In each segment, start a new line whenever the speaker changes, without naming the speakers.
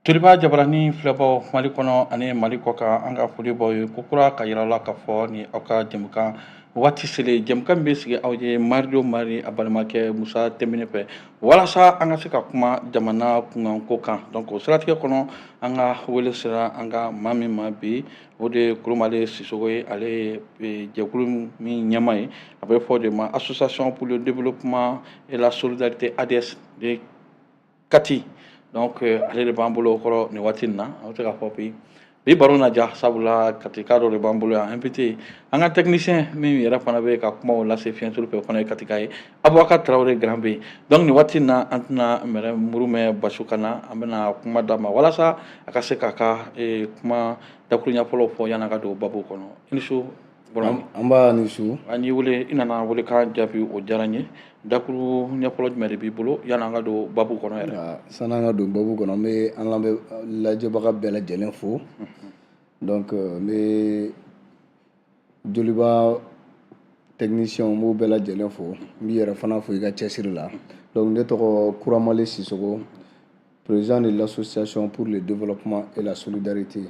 Joliba jabarani filɛbaw Mali kɔnɔ ani Mali kɔ kan, an ka foli b'aw ye kokura ka yira la k'a fɔ ni aw ka jɛmukan waati selen, jɛmukan min bɛ sigi aw ye mardi o mardi, a balimakɛ Musa Tɛmɛni fɛ, walasa an ka se ka kuma jamana kunkanko kan. Donc o siratigɛ kɔnɔ, an ka wele sera an ka maa min ma bi, o de ye Kurumale Sisogo ye. Ale ye jɛkulu min ɲɛmaa ye, a bɛ fɔ o de ma Association pour le développement et la solidarité, ADS de Kati. Donc ale de b'an bolo o kɔrɔ nin waati in na. An bɛ se k'a fɔ bi baro na ja, sabula Katika dɔ de b'an bolo yan invité. An ka technicien min yɛrɛ fana bɛ ka kumaw lase fiɲɛturu fɛ, o fana ye Katika ye, Abubakar Tarawele Grand bɛ yen. Donc nin waati in na, an tɛna mɛrɛ muru mɛn basu ka na, an bɛna kuma d'a ma walasa a ka se k'a ka kuma dakuruɲɛ fɔlɔw fɔ yan'a ka don babu kɔnɔ. I ni su.
An b'a ni su.
An y'i wele, i nana welekan jaabi, o diyara n ye. Dakuru ɲɛfɔlɔ jumɛn de b'i bolo yan'an ka don babu kɔnɔ yɛrɛ?
San'an ka don babu kɔnɔ, n bɛ an lamɛn lajɛbaga bɛɛ lajɛlen fo. Donc n bɛ Joliba technicien, n b'u bɛɛ lajɛlen fo. N b'i yɛrɛ fana fo i ka cɛsiri la. Donc ne tɔgɔ Kuramale Sisogo, président de l'Association pour le développement et la solidarité.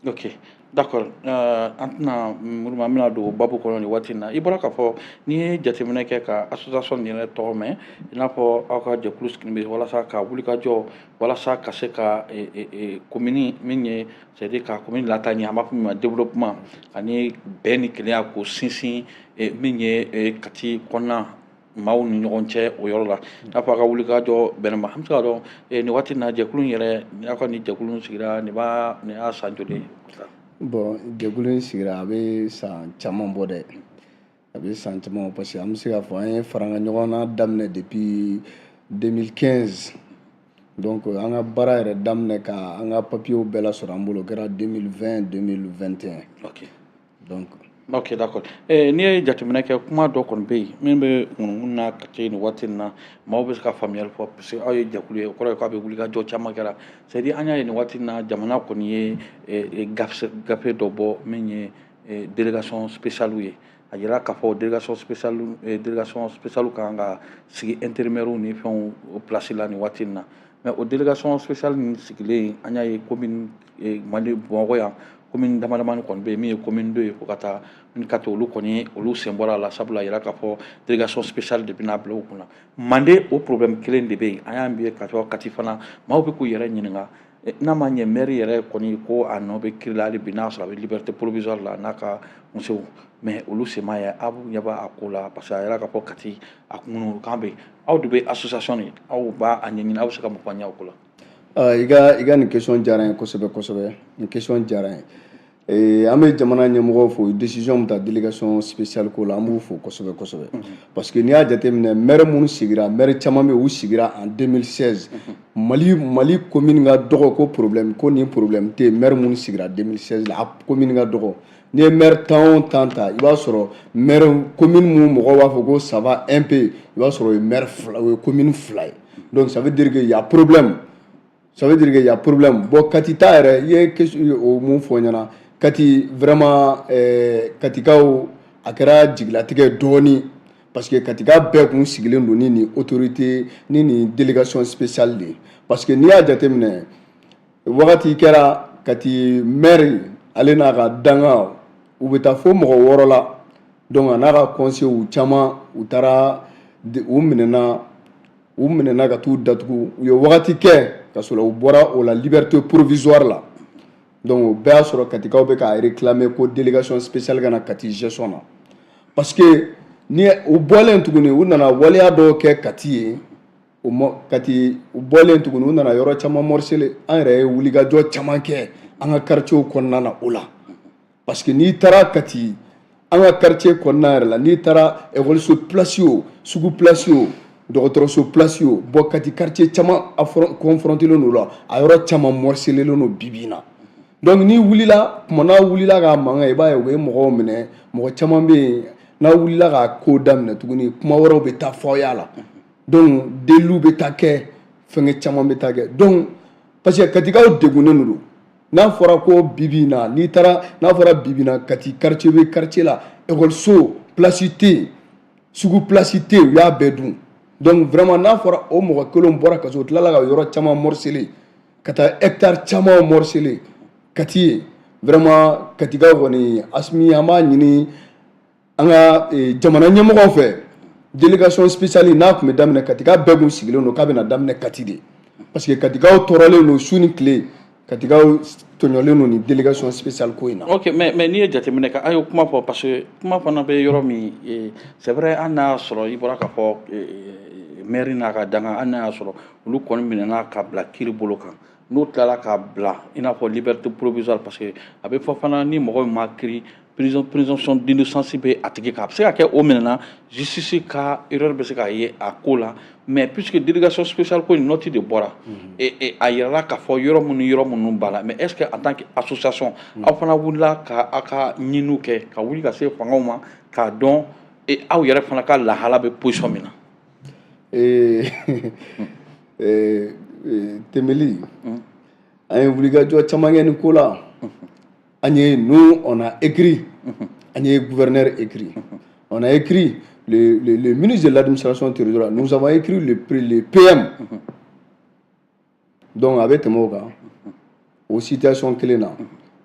Ok, d'accord. An tɛna muru, an bɛna don babu kɔnɔ nin waati in na. I bɔra k'a fɔ, n'i ye jateminɛ kɛ ka association nin yɛrɛ tɔgɔ mɛn, i n'a fɔ aw ka jɛkulu sigilen bɛ walasa ka wuli ka jɔ, walasa ka se ka commune min ye, c'est à dire ka commune lataa ɲɛ, an b'a fɔ min ma développement, ani bɛn ni kelenya k'o sinsin min ye Kati kɔnɔna maaw ni ɲɔgɔn cɛ o yɔrɔ la, i n'a fɔ a ka wuli ka jɔ bɛnɛ ma. An bɛ se ka dɔn nin waati in na, jɛkulu in yɛrɛ, aw ka nin jɛkulu in sigira, nin b'a nin y'a san joli ye?
Bon, jɛkulu in sigira, a bɛ san caman bɔ dɛ, a bɛ san caman bɔ, parce que an bɛ se k'a fɔ an ye faranga ɲɔgɔn na daminɛ depuis 2015. Donc an ka baara yɛrɛ daminɛ, ka an ka papiyew bɛɛ lasɔrɔ an bolo, o kɛra 2020, 2021. Donc
Ok, d'accord. N'i ye jateminɛ kɛ, kuma dɔ kɔni bɛ yen min bɛ ŋunuŋunu na Kati nin waati in na, maaw bɛ se ka faamuyali fɔ, parce que aw ye jɛkulu ye, o kɔrɔ ye k'a bɛ wulikajɔ caman kɛra. C'est à dire an y'a ye nin waati in na, jamana kɔni ye gafe dɔ bɔ min ye délégation spéciale ye. A yira k'a fɔ délégation spéciale kan ka sigi intérimaire ni fɛnw o place la nin waati in na. Mais o délégation spéciale nin sigilen, an y'a ye commune Mali, Bamakɔ yan, commune dama damani kɔni bɛ yen min ye commune 2 ye fo ka taa commune 4, olu kɔni olu sen bɔra a la, sabula a yira k'a fɔ délégation spéciale de bɛna bila u kunna. Mande, o problème kelen de bɛ yen. An y'a ye k'a fɔ Kati fana, maaw bɛ k'u yɛrɛ ɲininka n'a ma ɲɛ maire yɛrɛ kɔni ko a nɔ bɛ kiiri la hali bi, n'a sɔrɔ a bɛ liberté provisoire la n'a ka musow, mais olu sen ma ye. Aw ɲɛ b'a ko la, parce que a yɛrɛ k'a fɔ Kati a kunun bɛ yen, aw de bɛ association de, aw b'a ɲɛɲini, aw bɛ se ka mun fɔ an ɲɛ o ko la?
I ka nin question diyara n ye kosɛbɛ kosɛbɛ, nin question diyara n ye. An bɛ jamana ɲɛmɔgɔw fo, décision min ta délégation spéciale ko la, an b'u fo kosɛbɛ kosɛbɛ, parce que n'i y'a jateminɛ, maire minnu sigira, maire caman bɛ yen, u sigira en 2016. Mali commune ka dɔgɔ ko problème ko nin problème tɛ yen. Maire minnu sigira 2016 la, a commune ka dɔgɔ. N'i ye maire 10 o 10 ta, i b'a sɔrɔ maire commune mun mɔgɔw b'a fɔ ko ça va un peu, i b'a sɔrɔ o ye maire fila, o ye commune fila ye. Donc ça veut dire que y a problème, ça veut dire que y a problème. Bon, Kati ta yɛrɛ, i ye question o mun fɔ n ɲɛna, Kati vraiment, Katikaw, a kɛra jigilatigɛ dɔɔni, parce que Katika bɛɛ kun sigilen don ni nin autorité ni nin délégation spéciale de ye. Parce que n'i y'a jateminɛ, wagati kɛra Kati maire, ale n'a ka danga, u bɛ taa fo mɔgɔ 6 la. Donc a n'a ka conseil caman, u taara, u minɛna, u minɛna ka t'u datugu. U ye wagati kɛ ka sɔrɔ u bɔra o la liberté provisoire la. Donc o bɛɛ y'a sɔrɔ Katikaw bɛ k'a réclamer ko délégation spéciale ka na Kati gestion na, parce que ni u bɔlen tuguni, u nana waleya dɔw kɛ Kati ye. O ma Kati, u bɔlen tuguni, u nana yɔrɔ caman morceler. An yɛrɛ ye wulikajɔ caman kɛ an ka quartier kɔnɔna na o la, parce que n'i taara Kati, an ka quartier kɔnɔna yɛrɛ la, n'i taara école place o, sugu place o, dɔgɔtɔrɔso place o, bon, Kati quartier caman confronté don la, a yɔrɔ caman morcelé don bi bi in na. Donc n'i wulila tuma, n'a wulila k'a mankan, i b'a ye u bɛ mɔgɔw minɛ. Mɔgɔ caman bɛ yen, n'a wulila k'a ko daminɛ tuguni, kuma wɛrɛw bɛ taa fɔ aw la. Donc deliliw bɛ taa kɛ, fɛnkɛ caman bɛ taa kɛ. Donc parce que Katikaw degunnen don. N'a fɔra ko bi bi in na, n'i taara, n'a fɔra bi bi in na, Kati quartier bɛ quartier la, école place tɛ yen, sugu place tɛ yen, u y'a bɛɛ dun. Donc vraiment, n'a fɔra o mɔgɔ kelen bɔra kaso, u tilala ka yɔrɔ caman morceler. Ka taa hectare caman morceler Kati ye. Vraiment, Katikaw kɔni, Asimi, an b'a ɲini an ka jamana ɲɛmɔgɔw fɛ, délégation spéciale n'a tun bɛ daminɛ, Katika bɛɛ kun sigilen don k'a bɛna daminɛ Kati de, parce que Katikaw tɔɔrɔlen don su ni tile, Katikaw tɔɲɔlen don nin délégation spéciale ko in na.
Ok, mais n'i ye jateminɛ kɛ, a y'o kuma fɔ, parce que kuma fana bɛ yɔrɔ min, c'est vrai, hali n'a y'a sɔrɔ i bɔra k'a fɔ maire n'a ka danga, hali n'a y'a sɔrɔ olu kɔni minɛna ka bila kiiri bolo kan, n'o tilala k'a bila i n'a fɔ liberté provisoire, parce que a bɛ fɔ fana ni mɔgɔ min ma kiiri, présomption d'innocence bɛ a tigi kan. A bɛ se ka kɛ o minɛna, justice ka erreur bɛ se ka ye a ko la. Mais puisque délégation spéciale ko in note de bɔra et a yirala k'a fɔ yɔrɔ minnu, yɔrɔ minnu b'a la, mais est ce que en tant que association, aw fana wulila ka aw ka ɲiniw kɛ, ka wuli ka se fangaw ma k'a dɔn et aw yɛrɛ fana ka lahala bɛ position min na?
Temeli, an ye wulikajɔ caman kɛ nin ko la. An ye, nous, on a écrit, an ye gouverneur écrit, on a écrit le ministre de l'Administration territoriale, nous avons écrit le PM. Donc a bɛ tɛmɛ o kan, o situation kelen na.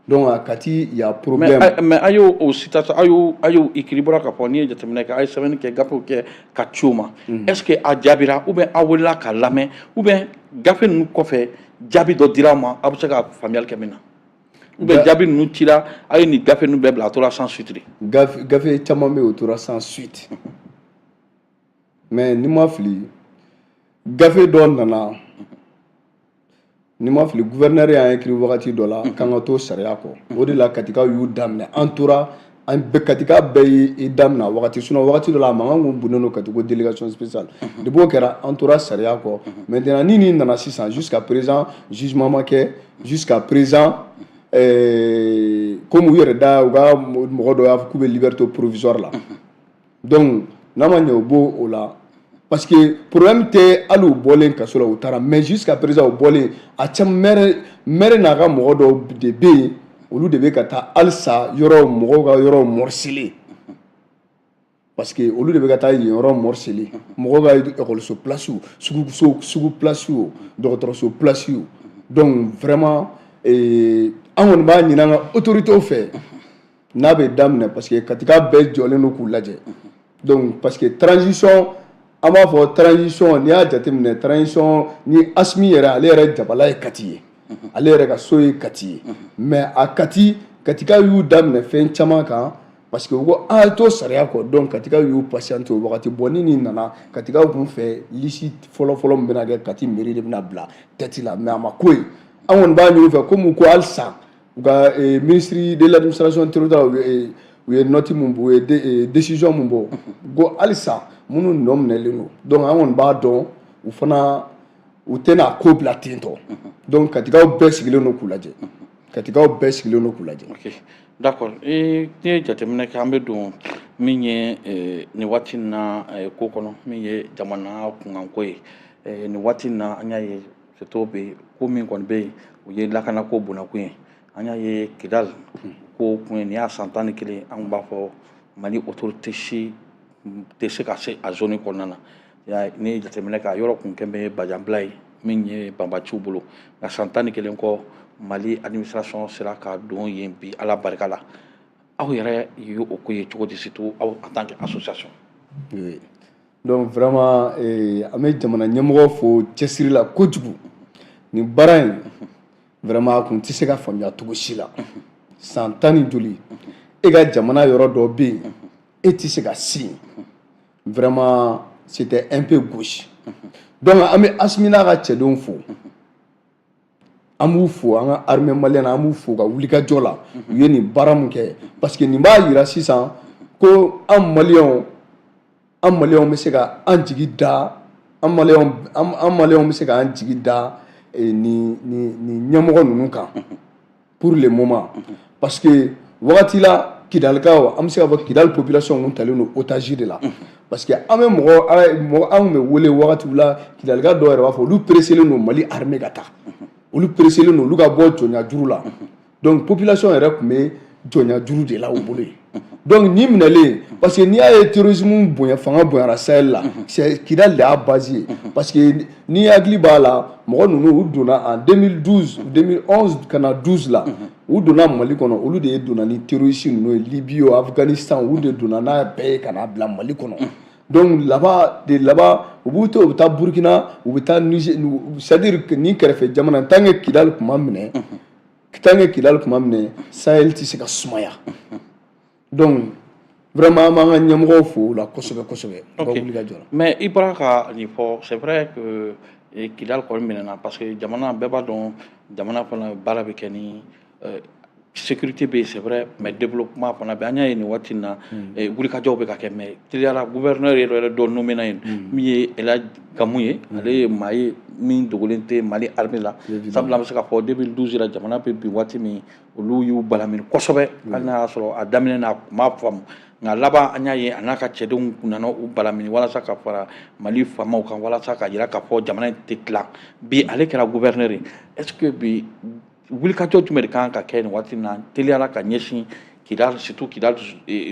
Donc à Kati, il y a problème.
Mais a y'o o situation, a y'o écrit, bɔra k'a fɔ n'i ye jateminɛ kɛ, a ye sɛbɛnni kɛ, gafew kɛ ka ci o ma. Est ce que a jaabira, ou bien aw wulila k'a lamɛn, ou bien gafe ninnu kɔfɛ jaabi dɔ dira aw ma, aw bɛ se ka faamuyali kɛ min na, ou bien jaabi ninnu cira, aw ye nin gafe ninnu bɛɛ bila, a tora sans suite de?
Gafe caman bɛ yen, o tora sans suite. Mais ni ma fili, gafe dɔ nana, ni ma fili, gouverneur y'an écrit wagati dɔ la k'an ka to sariya kɔ. O de la Katikaw y'u daminɛ, an tora, an bɛɛ, Katika bɛɛ y'i daminɛ a wagati. Sinon wagati dɔ la, a mankan kun bonnen don Kati ko délégation spéciale. Depuis o kɛra, an tora sariya kɔ. Maintenant, ni nin nana sisan, jusqu'à présent jugement ma kɛ. Jusqu'à présent, comme u yɛrɛ da, u ka mɔgɔ dɔ y'a fɔ k'u bɛ liberté provisoire la. Donc n'a ma ɲɛ, u b'o o la, parce que problème tɛ hali u bɔlen kaso la, u taara. Mais jusqu'à présent, u bɔlen, a caman, maire n'a ka mɔgɔ dɔw de bɛ yen, olu de bɛ ka taa halisa yɔrɔ, mɔgɔw ka yɔrɔ morceler, parce que olu de bɛ ka taa yen yɔrɔ morceler, mɔgɔw ka ekɔliso place, suguso, sugu place o, dɔgɔtɔrɔso place o. Donc vraiment, an kɔni b'a ɲini an ka autorités fɛ, n'a bɛ daminɛ, parce que Katika bɛɛ jɔlen don k'u lajɛ. Donc parce que transition, an b'a fɔ transition, n'i y'a jateminɛ, transition ni Asimi yɛrɛ, ale yɛrɛ jabala ye Kati ye, ale yɛrɛ ka so ye Kati ye. Mais a Kati, Katika y'u daminɛ fɛn caman kan, parce que u ko an ye to sariya kɔ. Donc Katika y'u patienté o wagati. Bon, ni nin nana, Katikaw kun fɛ, liste fɔlɔ fɔlɔ min bɛna kɛ, Kati mairie de bɛna bila tête la, mais a ma ko ye. An kɔni b'a ɲini u fɛ, komi u ko halisa u ka ministre de l'Administration territoriale, u ye note mun bɔ, u ye décision mun bɔ, ko halisa minnu nɔ minɛlen don. Donc an kɔni b'a dɔn, u fana u tɛna ko bila ten tɔ. Donc Katikaw bɛɛ sigilen don k'u lajɛ, Katikaw bɛɛ sigilen don k'u lajɛ.
Ok, d'accord. N'i ye jateminɛ kɛ, an bɛ don min ye nin waati in na ko kɔnɔ, min ye jamana kunkanko ye nin waati in na, an y'a ye surtout bɛ ko min kɔni bɛ yen, o ye lakanako bonnakun ye. An y'a ye Kidali ko kun ye, nin y'a san 11, an b'a fɔ Mali autorité si tɛ se ka se a zone kɔnɔna na. N'i ye jateminɛ kɛ, a yɔrɔ kun kɛn bɛ Bajanbila ye min ye banbaciw bolo, nka san 11 kɔ, Mali administration sera ka don yen bi, Ala barika la. Aw yɛrɛ ye o ko ye cogo di, surtout aw en tant que association?
Oui. Donc vraiment, an bɛ jamana ɲɛmɔgɔ fo cɛsiri la kojugu. Nin baara in, vraiment, a kun tɛ se ka faamuya cogo si la. San tan ni joli, e ka jamana yɔrɔ dɔ bɛ yen, e tɛ se ka se yen, vraiment, c'était un peu gauche. Donc an bɛ Asimi n'a ka cɛdenw fo, an b'u fo, an ka armée malienne, an b'u fo ka wulikajɔ la, u ye nin baara mun kɛ, parce que nin b'a yira sisan ko an maliyɛnw, an maliyɛnw bɛ se ka an jigi da, an maliyɛnw bɛ se k'an jigi da nin ɲɛmɔgɔ ninnu kan pour le moment. Parce que wagati la, Kidalikaw, an bɛ se k'a fɔ Kidali population kun talen don otage de la, parce que an bɛ mɔgɔ, an bɛ wele wagatiw la, Kidalika dɔw yɛrɛ b'a fɔ olu pressé don Mali armée ka taa, olu pressé don olu ka bɔ jɔnya juru la. Donc population yɛrɛ tun bɛ Jɔnya juru de la u bolo yen. Donc ni minɛlen, parce que n'i y'a ye terrorisme bonya, fanga bonyara Sahel la, c'est Kidal de y'a base ye. Parce que n'i hakili b'a la, mɔgɔ ninnu, u donna en 2012, 2011 ka na 12 la, u donna Mali kɔnɔ. Olu de ye donna ni terroriste ninnu ye, Libye o, Afghanistan, u de donna n'a bɛɛ ye ka n'a bila Mali kɔnɔ. Donc là-bas, de là-bas, u b'u to, u bɛ taa Burkina, u bɛ taa Niger, c'est à dire ni kɛrɛfɛ jamana. Tant que Kidal tun ma minɛ, tant que Kidal tun ma minɛ, Sahel tɛ se ka sumaya. Donc vraiment, an b'an ka ɲɛmɔgɔw fo o la kosɛbɛ kosɛbɛ, u ka wuli ka jɔ la.
Mais i bɔra ka nin fɔ, c'est vrai que Kidal kɔni minɛna, parce que jamana bɛɛ b'a dɔn, jamana fana baara bɛ kɛ ni sécurité bɛ yen, c'est vrai, mais développement fana bɛ. An y'a ye nin waati in na, wulikajɔw bɛ ka kɛ, mais teliyara, gouverneur yɛrɛ dɔ nommé na yen, min ye Elhadj Gamou ye. Ale ye maa ye min dogolen tɛ Mali armée la, sabula an bɛ se k'a fɔ 2012 la, jamana bɛ bin waati min, olu y'u balamini kosɛbɛ, hali n'a y'a sɔrɔ a daminɛ na a tun m'a faamu. Nka laban, an y'a ye a n'a ka cɛdenw nana u balamini walasa ka fara Mali faamaw kan, walasa ka jira k'a fɔ jamana in tɛ tila. Bi ale kɛra gouverneur ye. Est ce que bi wulikajɔ jumɛn de kan ka kɛ nin waati in na teliyara ka ɲɛsin Kidal, surtout Kidal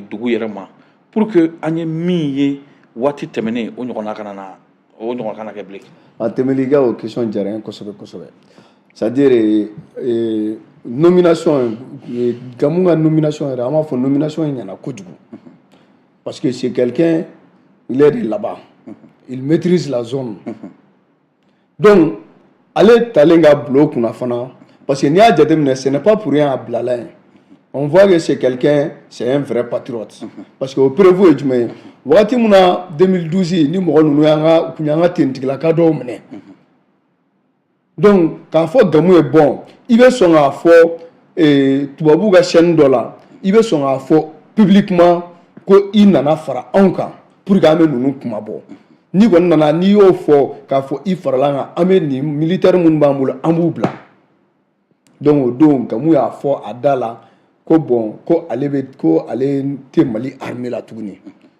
dugu yɛrɛ ma, pour que an ye min ye waati tɛmɛnen, o ɲɔgɔnna kana na, o ɲɔgɔn kana kɛ bilen?
A tɛmɛli, i ka o question diyara n ye kosɛbɛ kosɛbɛ. C'est à dire nomination, Gamou ka nomination yɛrɛ, an b'a fɔ nomination in ɲɛna kojugu, parce que c'est quelqu'un, il est de là-bas, il maîtrise la zone. Donc ale talen ka bila o kunna fana, parce que n'i y'a jateminɛ, ce n'est pas pour rien a bilala yen. On voit que c'est quelqu'un, c'est un vrai patriote. Parce que o preuve ye jumɛn ye? Wagati min na 2012, ni mɔgɔ ninnu y'an ka kun y'an ka tenitigilaka dɔw minɛ, donc k'a fɔ Gamou ye, bon, i bɛ sɔn k'a fɔ tubabuw ka chaîne dɔ la, i bɛ sɔn k'a fɔ publiquement ko i nana fara anw kan pour que an bɛ ninnu kuma bɔ. N'i kɔni nana, n'i y'o fɔ k'a fɔ i farala an kan, an bɛ nin militaire minnu b'an bolo, an b'u bila. Donc o don, Gamou y'a fɔ a da la ko bon, ko ale bɛ, ko ale tɛ Mali armée la tuguni.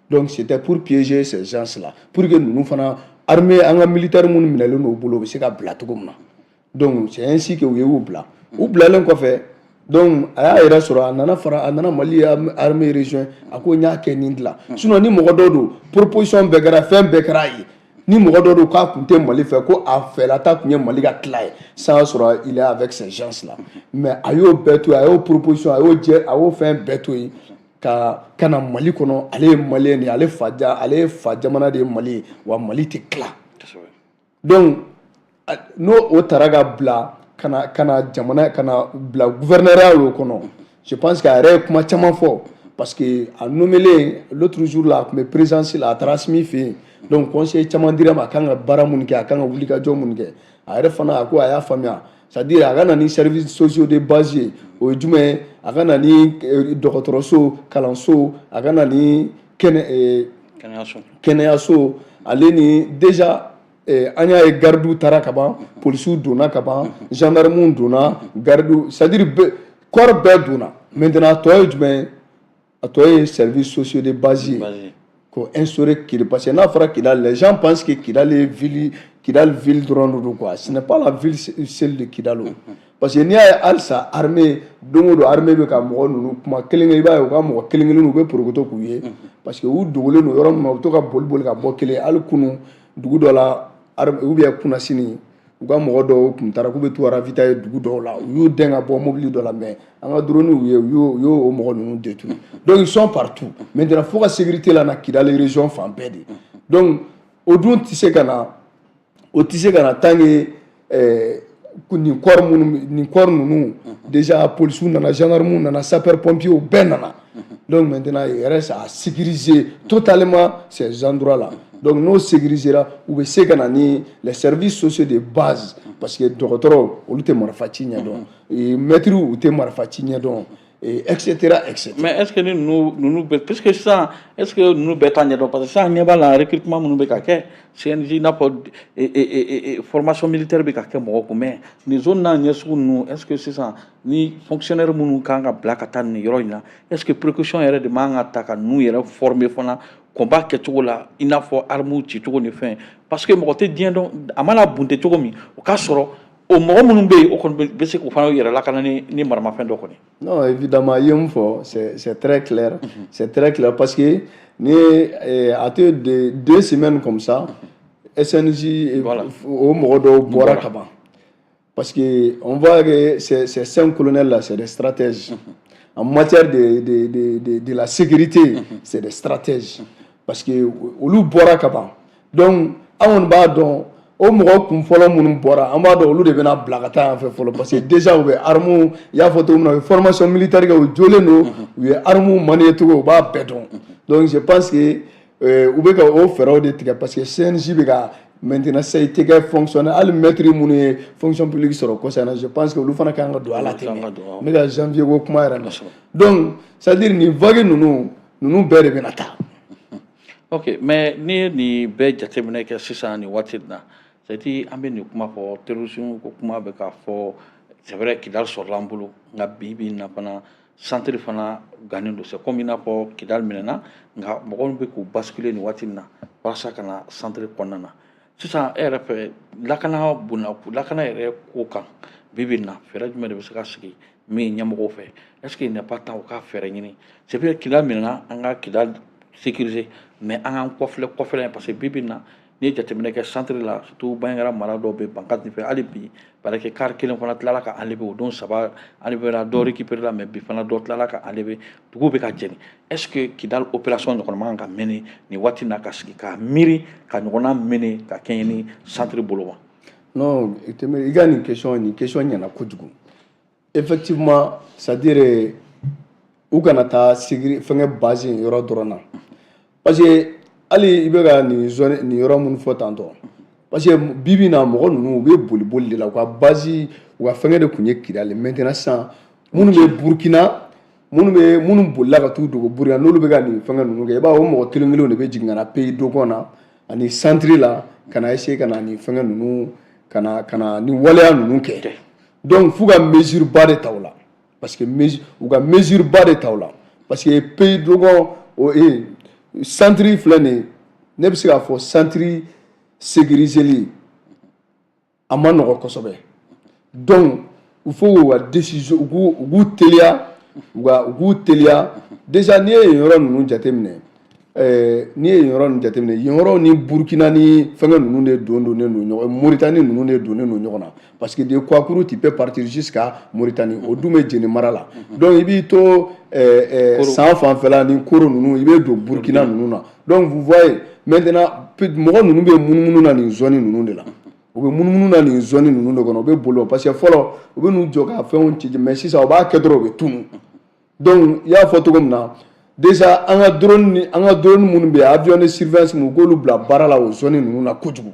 Donc c'était pour piéger ces gens là, pour que ninnu fana armée, an ka militaire minnu minɛlen don u bolo, u bɛ se ka bila cogo min na. Donc c'est ainsi que u y'u bila. U bilalen kɔfɛ, donc a y'a yɛrɛ sɔrɔ, a nana fara, a nana Mali armée rejoint. A ko n y'a kɛ nin dilan, sinon ni mɔgɔ dɔw don, proposition bɛɛ kɛra, fɛn bɛɛ kɛra a ye, ni mɔgɔ dɔw don k'a kun tɛ Mali fɛ, ko a fɛlata tun ye Mali ka tila ye, sans sɔrɔ il est avec ces gens là. Mais a y'o bɛɛ to yen, a y'o proposition, a y'o jɛ, a y'o fɛn bɛɛ to yen ka na Mali kɔnɔ. Ale ye malien de ye, ale fa ja, ale fa jamana de ye Mali ye, wa Mali tɛ tila. Donc n'o o taara ka bila ka na jamana ka na bila gouverneuriat o kɔnɔ, je pense que a yɛrɛ ye kuma caman fɔ, parce que a nommé l'autre jour là, a tun bɛ présidence la, a taara Asimi fɛ yen. Donc conseil caman dira ma, a kan ka baara minnu kɛ, a kan ka wulikajɔ minnu kɛ. A yɛrɛ fana, a ko a y'a faamuya, c'est à dire a ka na ni services sociaux de base ye. O ye jumɛn ye? A ka na ni dɔgɔtɔrɔso, kalanso, a ka na ni kɛnɛ kɛnɛyaso. Ale ni déjà an y'a ye, gardiw taara ka ban, polisiw donna ka ban, gendarmew donna, gardiw, c'est à dire corps bɛɛ donna. Maintenant a tɔ ye jumɛn ye? A tɔ ye services sociaux de base ye k'o instaurer Kidal, parce que n'a fɔra Kidal, les gens pensent que Kidal ye ville, Kidal ville dɔrɔn de don quoi. Ce n'est pas la ville seule de Kidal o, parce que n'i y'a ye halisa armée, don o don armée bɛ ka mɔgɔ ninnu kuma kelen kelen, i b'a ye u ka mɔgɔ kelen kelen u bɛ porokoto k'u ye, parce que u dogolen don yɔrɔ min na, u bɛ to ka boli boli ka bɔ kelen. Hali kunun dugu dɔ la, ou bien kunasini, u ka mɔgɔ dɔw tun taara k'u bɛ t'u ravitailler dugu dɔw la, u y'u dɛn ka bɔ mobili dɔ la, mais an ka drone ye, u y'o o mɔgɔ ninnu détruire. Donc ils sont partout. Maintenant fo ka sécurité la na Kidal région fan bɛɛ de. Donc o dun tɛ se ka na, o tɛ se ka na tant que nin corps minnu, nin corps ninnu déjà, policiers nana, gendarmes nana, sapeurs pompiers bɛɛ nana. Donc maintenant il reste à sécuriser totalement ces endroits là. Donc n'o sécurisera, u bɛ se ka na ni les services sociaux de base, parce que dɔgɔtɔrɔ, olu tɛ marifa ci ɲɛdɔn, maîtres, u tɛ marifa ci ɲɛdɔn, etc etc.
Mais est ce que ni ninnu bɛɛ, puisque sisan, est ce que ninnu bɛɛ t'a ɲɛdɔn? Parce que sisan ɲɛ b'a la, recrutement minnu bɛ ka kɛ CNJ, i n'a fɔ formation militaire bɛ ka kɛ mɔgɔw kun, mais nin zone n'a ɲɛ sugu ninnu, est ce que sisan ni fonctionnaire minnu kan ka bila ka taa nin yɔrɔ in na, est ce que précaution yɛrɛ de man ka ta ka ninnu yɛrɛ former fana combat kɛcogo la, i n'a fɔ armes cicogo ni fɛn? Parce que mɔgɔ tɛ diɲɛ dɔn, a mana bunte cogo min, o k'a sɔrɔ O mɔgɔ minnu bɛ yen, o kɔni bɛ se k'u fana yɛrɛ lakana ni maramafɛn dɔ kɔni.
Non, évidemment, i ye mun fɔ, c'est très clair, c'est très clair, parce que ni ye a tɛ de 2 semaines comme ça, SNJ o mɔgɔ dɔw bɔra ka ban, parce que on voit que ces cinq colonels là, c'est des stratèges en matière de la sécurité, c'est des stratèges, parce que olu bɔra ka ban. Donc an kɔni b'a dɔn, o mɔgɔ kun fɔlɔ minnu bɔra, an b'a dɔn olu de bɛna bila ka taa yan fɛ fɔlɔ, parce que déjà u bɛ armes, i y'a fɔ cogo min na, u ye formation militaire kɛ, u jolen don, u ye armes manier cogo, u b'a bɛɛ dɔn. Donc je pense que u bɛ ka o fɛɛrɛw de tigɛ, parce que CNJ bɛ ka maintenant sisan i tɛ kɛ fonctionnaire, hali maître minnu ye fonction publique sɔrɔ kɔsa in na, je pense que olu fana kan ka don a la ten. N bɛ ka janvier ko kuma yɛrɛ mɛn. Donc c'est à dire nin vague ninnu bɛɛ de bɛna taa.
Ok, mais n'i ye nin bɛɛ jateminɛ kɛ sisan nin waati in na, c'est à dire an bɛ nin kuma fɔ, terrorisme ko kuma bɛ ka fɔ, c'est vrai, Kidali sɔrɔla an bolo, nka bi bi in na fana, centre fana gannen don. C'est comme i n'a fɔ Kidali minɛna, nka mɔgɔw bɛ k'u basculer nin waati in na walasa ka na centre kɔnɔna na. Sisan e yɛrɛ fɛ, lakana bonna, lakana yɛrɛ ko kan, bi bi in na, fɛɛrɛ jumɛn de bɛ se ka sigi min ɲɛmɔgɔw fɛ? Est ce que il n'est pas temps u ka fɛɛrɛ ɲini? C'est vrai, Kidali minɛna, an ka Kidali sécuriser, mais an k'an kɔfilɛ kɔfɛla, parce que bi bi in na, n'i ye jateminɛ kɛ centre la, surtout Bandiagara mara dɔw bɛ Bankass fɛ, hali bi parce que car kelen fana tilala ka enlever. O don saba enlever la, dɔ récupérer la, mais bi fana dɔ tilala ka enlever, dugu bɛ ka jɛni. Est ce que Kidal opération ɲɔgɔn man kan ka mener nin waati in na, ka sigi ka miiri ka ɲɔgɔnna mener ka kɛɲɛ ni centre bolo wa?
Non, i ka nin question ɲɛna kojugu. Effectivement, c'est à dire u kana taa sécurité fɛngɛ base yɔrɔ dɔrɔn na, parce que hali i bɛ ka nin zone, nin yɔrɔ minnu fɔ tantɔ, parce que bi bi in na, mɔgɔ ninnu, u bɛ boli boli de la. U ka base, u ka fɛngɛ de tun ye Kidali. Maintenant sisan, minnu bɛ Burukina, minnu bolila ka t'u dogo Burukina, n'olu bɛ ka nin fɛngɛ ninnu kɛ, i b'a ye o mɔgɔ kelen kelenw de bɛ jigin ka na pays Dogon na ani centre la, ka na essayer ka na nin fɛngɛ ninnu, ka na nin waleya ninnu kɛ. Donc f'u ka mesure ba de ta o la, parce que u ka mesure ba de ta o la, parce que pays Dogon o centre filɛ nin ye, ne bɛ se k'a fɔ centre sécuriseli a ma nɔgɔ kosɛbɛ. Donc il faut k'u ka décision, u k'u teliya, u k'u teliya. Déjà n'i ye yen yɔrɔ ninnu jateminɛ, n'i ye yen yɔrɔ ninnu jateminɛ, yen yɔrɔ ni Burukina ni fɛngɛ ninnu de donnen don ɲɔgɔn, Moritani ninnu de donnen don ɲɔgɔn na, parce que de Kouakourou, tu peux partir jusqu'à Mauritanie, o dun bɛ Jeni mara la. Donc i b'i to san fanfɛla ni Koro ninnu, i bɛ don Burukina ninnu na. Donc vous voyez maintenant, mɔgɔ ninnu bɛ munumunu na nin zone ninnu de la, u bɛ munumunu na nin zone ninnu de kɔnɔ, u bɛ boli, parce que fɔlɔ u bɛ n'u jɔ ka fɛnw ci, mais sisan u b'a kɛ dɔrɔn, u bɛ tunu. Donc i y'a fɔ cogo min na, déjà an ka drone ni an ka drone minnu bɛ yen, avion de surveillance, u k'olu bila baara la o zone ninnu na kojugu,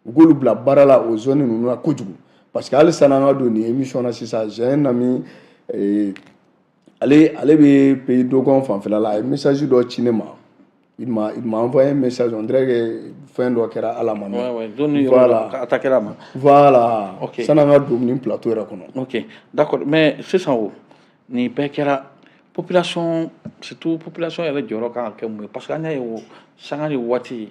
u k'olu bila baara la o zone ninnu na kojugu, parce que hali sanni an ka don nin émission na sisan, j'ai un ami, ale bɛ pays Dogon fanfɛla la, a ye message dɔ ci ne ma. Il m'a envoyé un message, on dirait que fɛn dɔ kɛra ala ma.
Ouais, voilà. Attaqué la ma.
Voilà. Ok. Sanni an ka don nin plateau yɛrɛ kɔnɔ.
Ok, d'accord, mais sisan o nin bɛɛ kɛra, population, surtout population yɛrɛ jɔyɔrɔ kan ka kɛ mun ye? Parce que an y'a ye o sanga ni waati,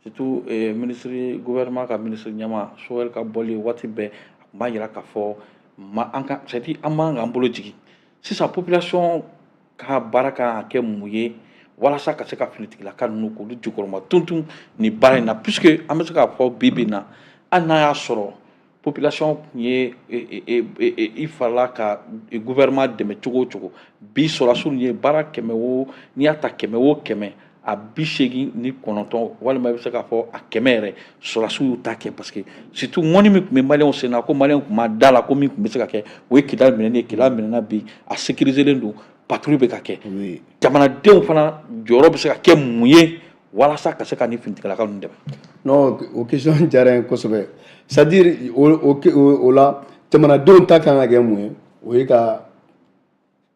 surtout ministre, gouvernement ka ministre ɲɛma Choguel ka bɔli waati bɛɛ, a tun b'a yira k'a fɔ ma an ka, c'est à dire an man k'an bolo jigin. Sisan population ka baara kan ka kɛ mun ye walasa ka se ka finitigilaka ninnu k'olu jukɔrɔma tuntun nin baara in na? Puisque an bɛ se k'a fɔ bi bi in na, hali n'a y'a sɔrɔ population tun ye i farala ka gouvernement dɛmɛ cogo o cogo, bi sɔrɔdasiw ye baara kɛmɛ o, n'i y'a ta kɛmɛ o kɛmɛ, a 89, walima i bɛ se k'a fɔ a 100 yɛrɛ, sɔrɔdasiw y'u ta kɛ, parce que surtout ŋɔni min tun bɛ maliyɛnw sen na, ko maliyɛnw tun ma da la ko min tun bɛ se ka kɛ, o ye Kidali minɛni ye. Kidali minɛna bi, a sécurisé don, patrouille bɛ ka kɛ. Jamanadenw fana jɔyɔrɔ bɛ se ka kɛ mun ye walasa ka se ka nin finitigilakaw ninnu dɛmɛ?
Non, o question diyara n ye kosɛbɛ. C'est à dire o la, jamanadenw ta kan ka kɛ mun ye? O ye ka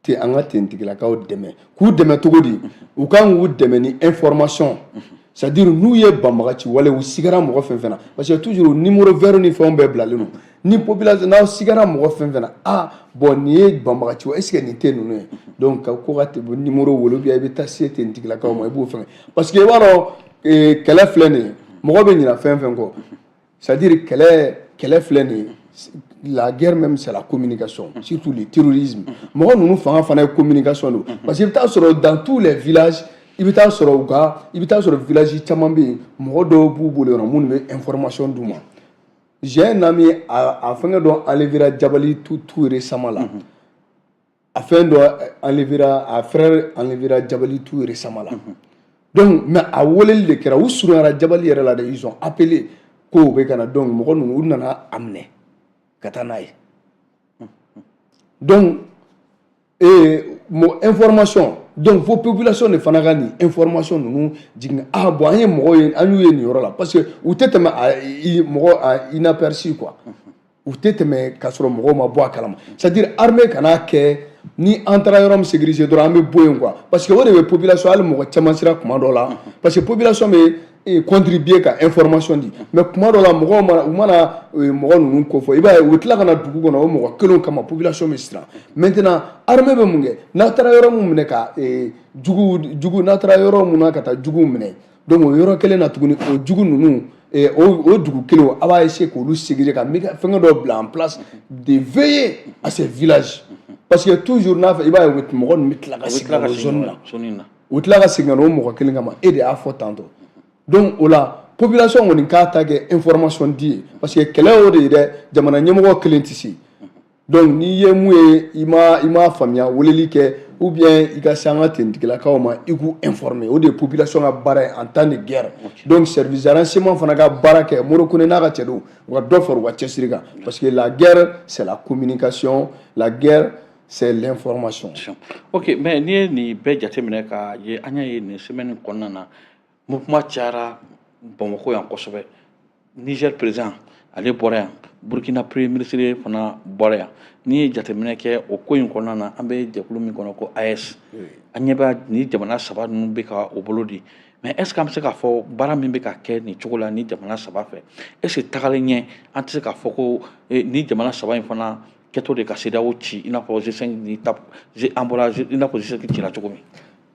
te an ka tentigilakaw dɛmɛ. K'u dɛmɛ cogo di? U kan k'u dɛmɛ ni information, c'est à dire n'u ye banbagaci wale, u sigara mɔgɔ fɛn fɛn na, parce que toujours numéro vert ni fɛnw bɛɛ bilalen don ni population. N'aw sigara mɔgɔ fɛn fɛn na, ah bon, nin ye banbagaci, est ce que nin tɛ ninnu ye? Donc ka ko ka numéro wele, ou bien i bɛ taa se tentigilakaw ma, i b'o fɛngɛ, parce que i b'a dɔn, kɛlɛ filɛ nin ye, mɔgɔ bɛ ɲina fɛn fɛn kɔ, c'est à dire kɛlɛ. Kɛlɛ filɛ nin ye, la guerre même, c'est la communication, surtout le terrorisme. Mɔgɔ ninnu fanga fana ye communication don, parce que i bɛ taa sɔrɔ dans tous les villages, i bɛ taa sɔrɔ u ka, i bɛ taa sɔrɔ village caman bɛ yen, mɔgɔ dɔw b'u bolo yɔrɔ minnu bɛ information d'u ma. J'ai un ami, a fɛngɛ dɔ enlevera Jabali tout tout récemment là. A fɛn dɔ enlevera, a frère enlevera Jabali tout récemment là. Donc, mais a weleli de kɛra, u surunyara Jabali yɛrɛ la dɛ, ils ont appelé ko u bɛ ka na. Donc mɔgɔ ninnu, u nana a minɛ ka taa n'a ye. Donc information, donc fo population de fana ka nin information ninnu jigin. Ah bon, an ye mɔgɔw ye, an y'u ye nin yɔrɔ la, parce que u tɛ tɛmɛ a mɔgɔ a inaperçu quoi. U tɛ tɛmɛ k'a sɔrɔ mɔgɔw ma bɔ a kalama. C'est à dire, armée kana kɛ ni an taara yɔrɔ min sécuriser dɔrɔn, an bɛ bɔ yen quoi, parce que o de bɛ population, hali mɔgɔ caman sera kuma dɔ la, parce que population bɛ contribuer ka information di. Mais kuma dɔ la, mɔgɔw mana, u mana mɔgɔ ninnu ko fɔ, i b'a ye u bɛ tila ka na dugu kɔnɔ o mɔgɔ kelenw kama, population bɛ siran. Maintenant, armée bɛ mun kɛ? N'a taara yɔrɔ mun minɛ ka jugu, n'a taara yɔrɔ mun na ka taa juguw minɛ, donc o yɔrɔ kelen na tuguni, o jugu ninnu, o dugu kelen, a b'a essayer k'olu sécuriser, ka fɛngɛ dɔw bila en place de veiller à ces villages, parce que toujours n'a fɛ, i b'a ye mɔgɔ ninnu bɛ tila ka segin ka na o zone na, u tila ka segin ka na o mɔgɔ kelen kama, e de y'a fɔ tantôt. Donc o la, population kɔni k'a ta kɛ information di ye, parce que kɛlɛ o de ye dɛ, jamana ɲɛmɔgɔ kelen tɛ se. Donc n'i ye mun ye, i ma faamuya, weleli kɛ ou bien i ka se an ka tentigilakaw ma, i k'u informer. O de ye population ka baara ye en temps de guerre. Donc service de renseignement fana ka baara kɛ. Moro Kone n'a ka cɛdenw, u ka dɔ fara u ka cɛsiri kan, parce que la guerre, c'est la communication, la guerre, c'est l'information.
Ok, mais n'i ye nin bɛɛ jateminɛ ka ye, an y'a ye nin semaine kɔnɔna na, mouvement cayara Bamakɔ yan kosɛbɛ. Niger président, ale bɔra yan, Burkina premier ministre fana bɔra yan. N'i ye jateminɛ kɛ o ko in kɔnɔna na, an bɛ jɛkulu min kɔnɔ ko AES, an ɲɛ bɛ ni jamana saba ninnu bɛ ka o bolo di. Mais est ce que an bɛ se k'a fɔ baara min bɛ ka kɛ nin cogo la ni jamana saba fɛ, est ce que tagalen ɲɛ, an tɛ se k'a fɔ ko ni jamana saba in fana kɛtɔ de ka CEDEAO ci, i n'a fɔ G5 ni TAP an bɔra, i n'a fɔ G5 cira cogo min?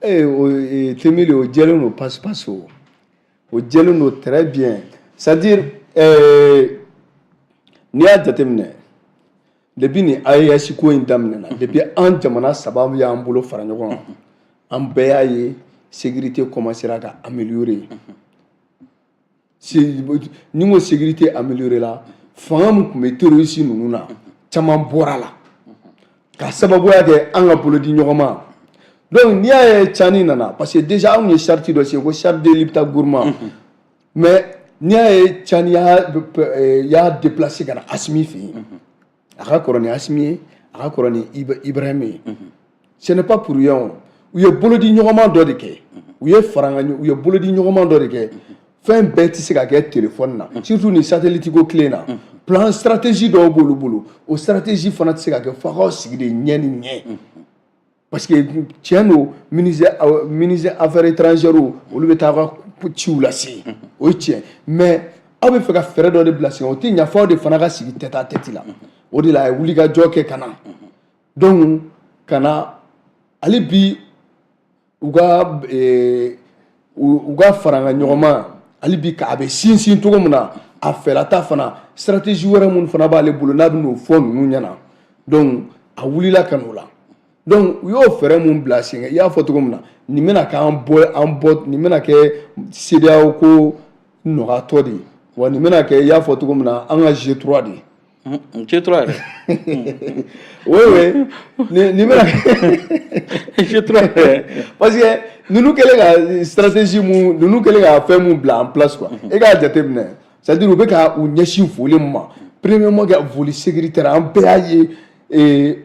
Ee, o Temili, o jɛlen don pasi pasi, o jɛlen don très bien. C'est à dire, n'i y'a jateminɛ, depuis ni AES ko in daminɛna, depuis an jamana saba y'an bolo fara ɲɔgɔn kan, an bɛɛ y'a ye sécurité commencera ka améliorer. Ni n ko sécurité améliorée la, fanga min tun bɛ terroriste ninnu na, caman bɔra la ka sababuya kɛ an ka bolodi ɲɔgɔn ma. Donc n'i y'a ye Tiani nana, parce que déjà anw ye charte dɔ signé ko charte de Liptako-Gourma. Mais n'i y'a ye Tiani y'a déplacé ka na Asimi fɛ yen, a ka kɔrɔ ni Asimi ye, a ka kɔrɔ ni Ibrahim ye, ce n'est pas pour rien. U ye bolodi ɲɔgɔnma dɔ de kɛ, u ye faranga, u ye bolodi ɲɔgɔnma dɔ de kɛ. Fɛn bɛɛ tɛ se ka kɛ téléphone na, surtout ni satellite ko tile na. Plan stratégie dɔw b'olu bolo, o stratégie fana tɛ se ka kɛ fo k'aw sigi de ɲɛ ni ɲɛ, parce que tiɲɛ don, ministre affaires étrangères, olu bɛ taa ka ciw lase, o ye tiɲɛ. Mais aw bɛ fɛ ka fɛɛrɛ dɔ de bila sen kan, o tɛ ɲɛ f'aw de fana ka sigi tête à tête la. O de la a ye wulikajɔ kɛ ka na. Donc ka na hali bi, u ka faranga ɲɔgɔnma, hali bi k'a bɛ sinsin cogo min na, a fɛla ta fana, stratégie wɛrɛ minnu fana b'ale bolo, n'a bɛ n'o fɔ ninnu ɲɛna. Donc a wulila ka n'o la. Donc u y'o fɛɛrɛ mun bila sen kan, i y'a fɔ cogo min na, nin bɛna k'an bɔ, an bɔ, nin bɛna kɛ CEDEAO ko nɔgɔyatɔ de ye wa, nin bɛna kɛ, i y'a fɔ cogo min na, an ka G3 de ye.
G3 yɛrɛ.
Oui, nin bɛna
G3 yɛrɛ.
Parce que ninnu kɛlen ka stratégie mun, ninnu kɛlen ka fɛn mun bila en place quoi, e k'a jateminɛ, c'est à dire u bɛ ka u ɲɛsin volet min ma, premièrement ka volet sécuritaire, an bɛɛ y'a ye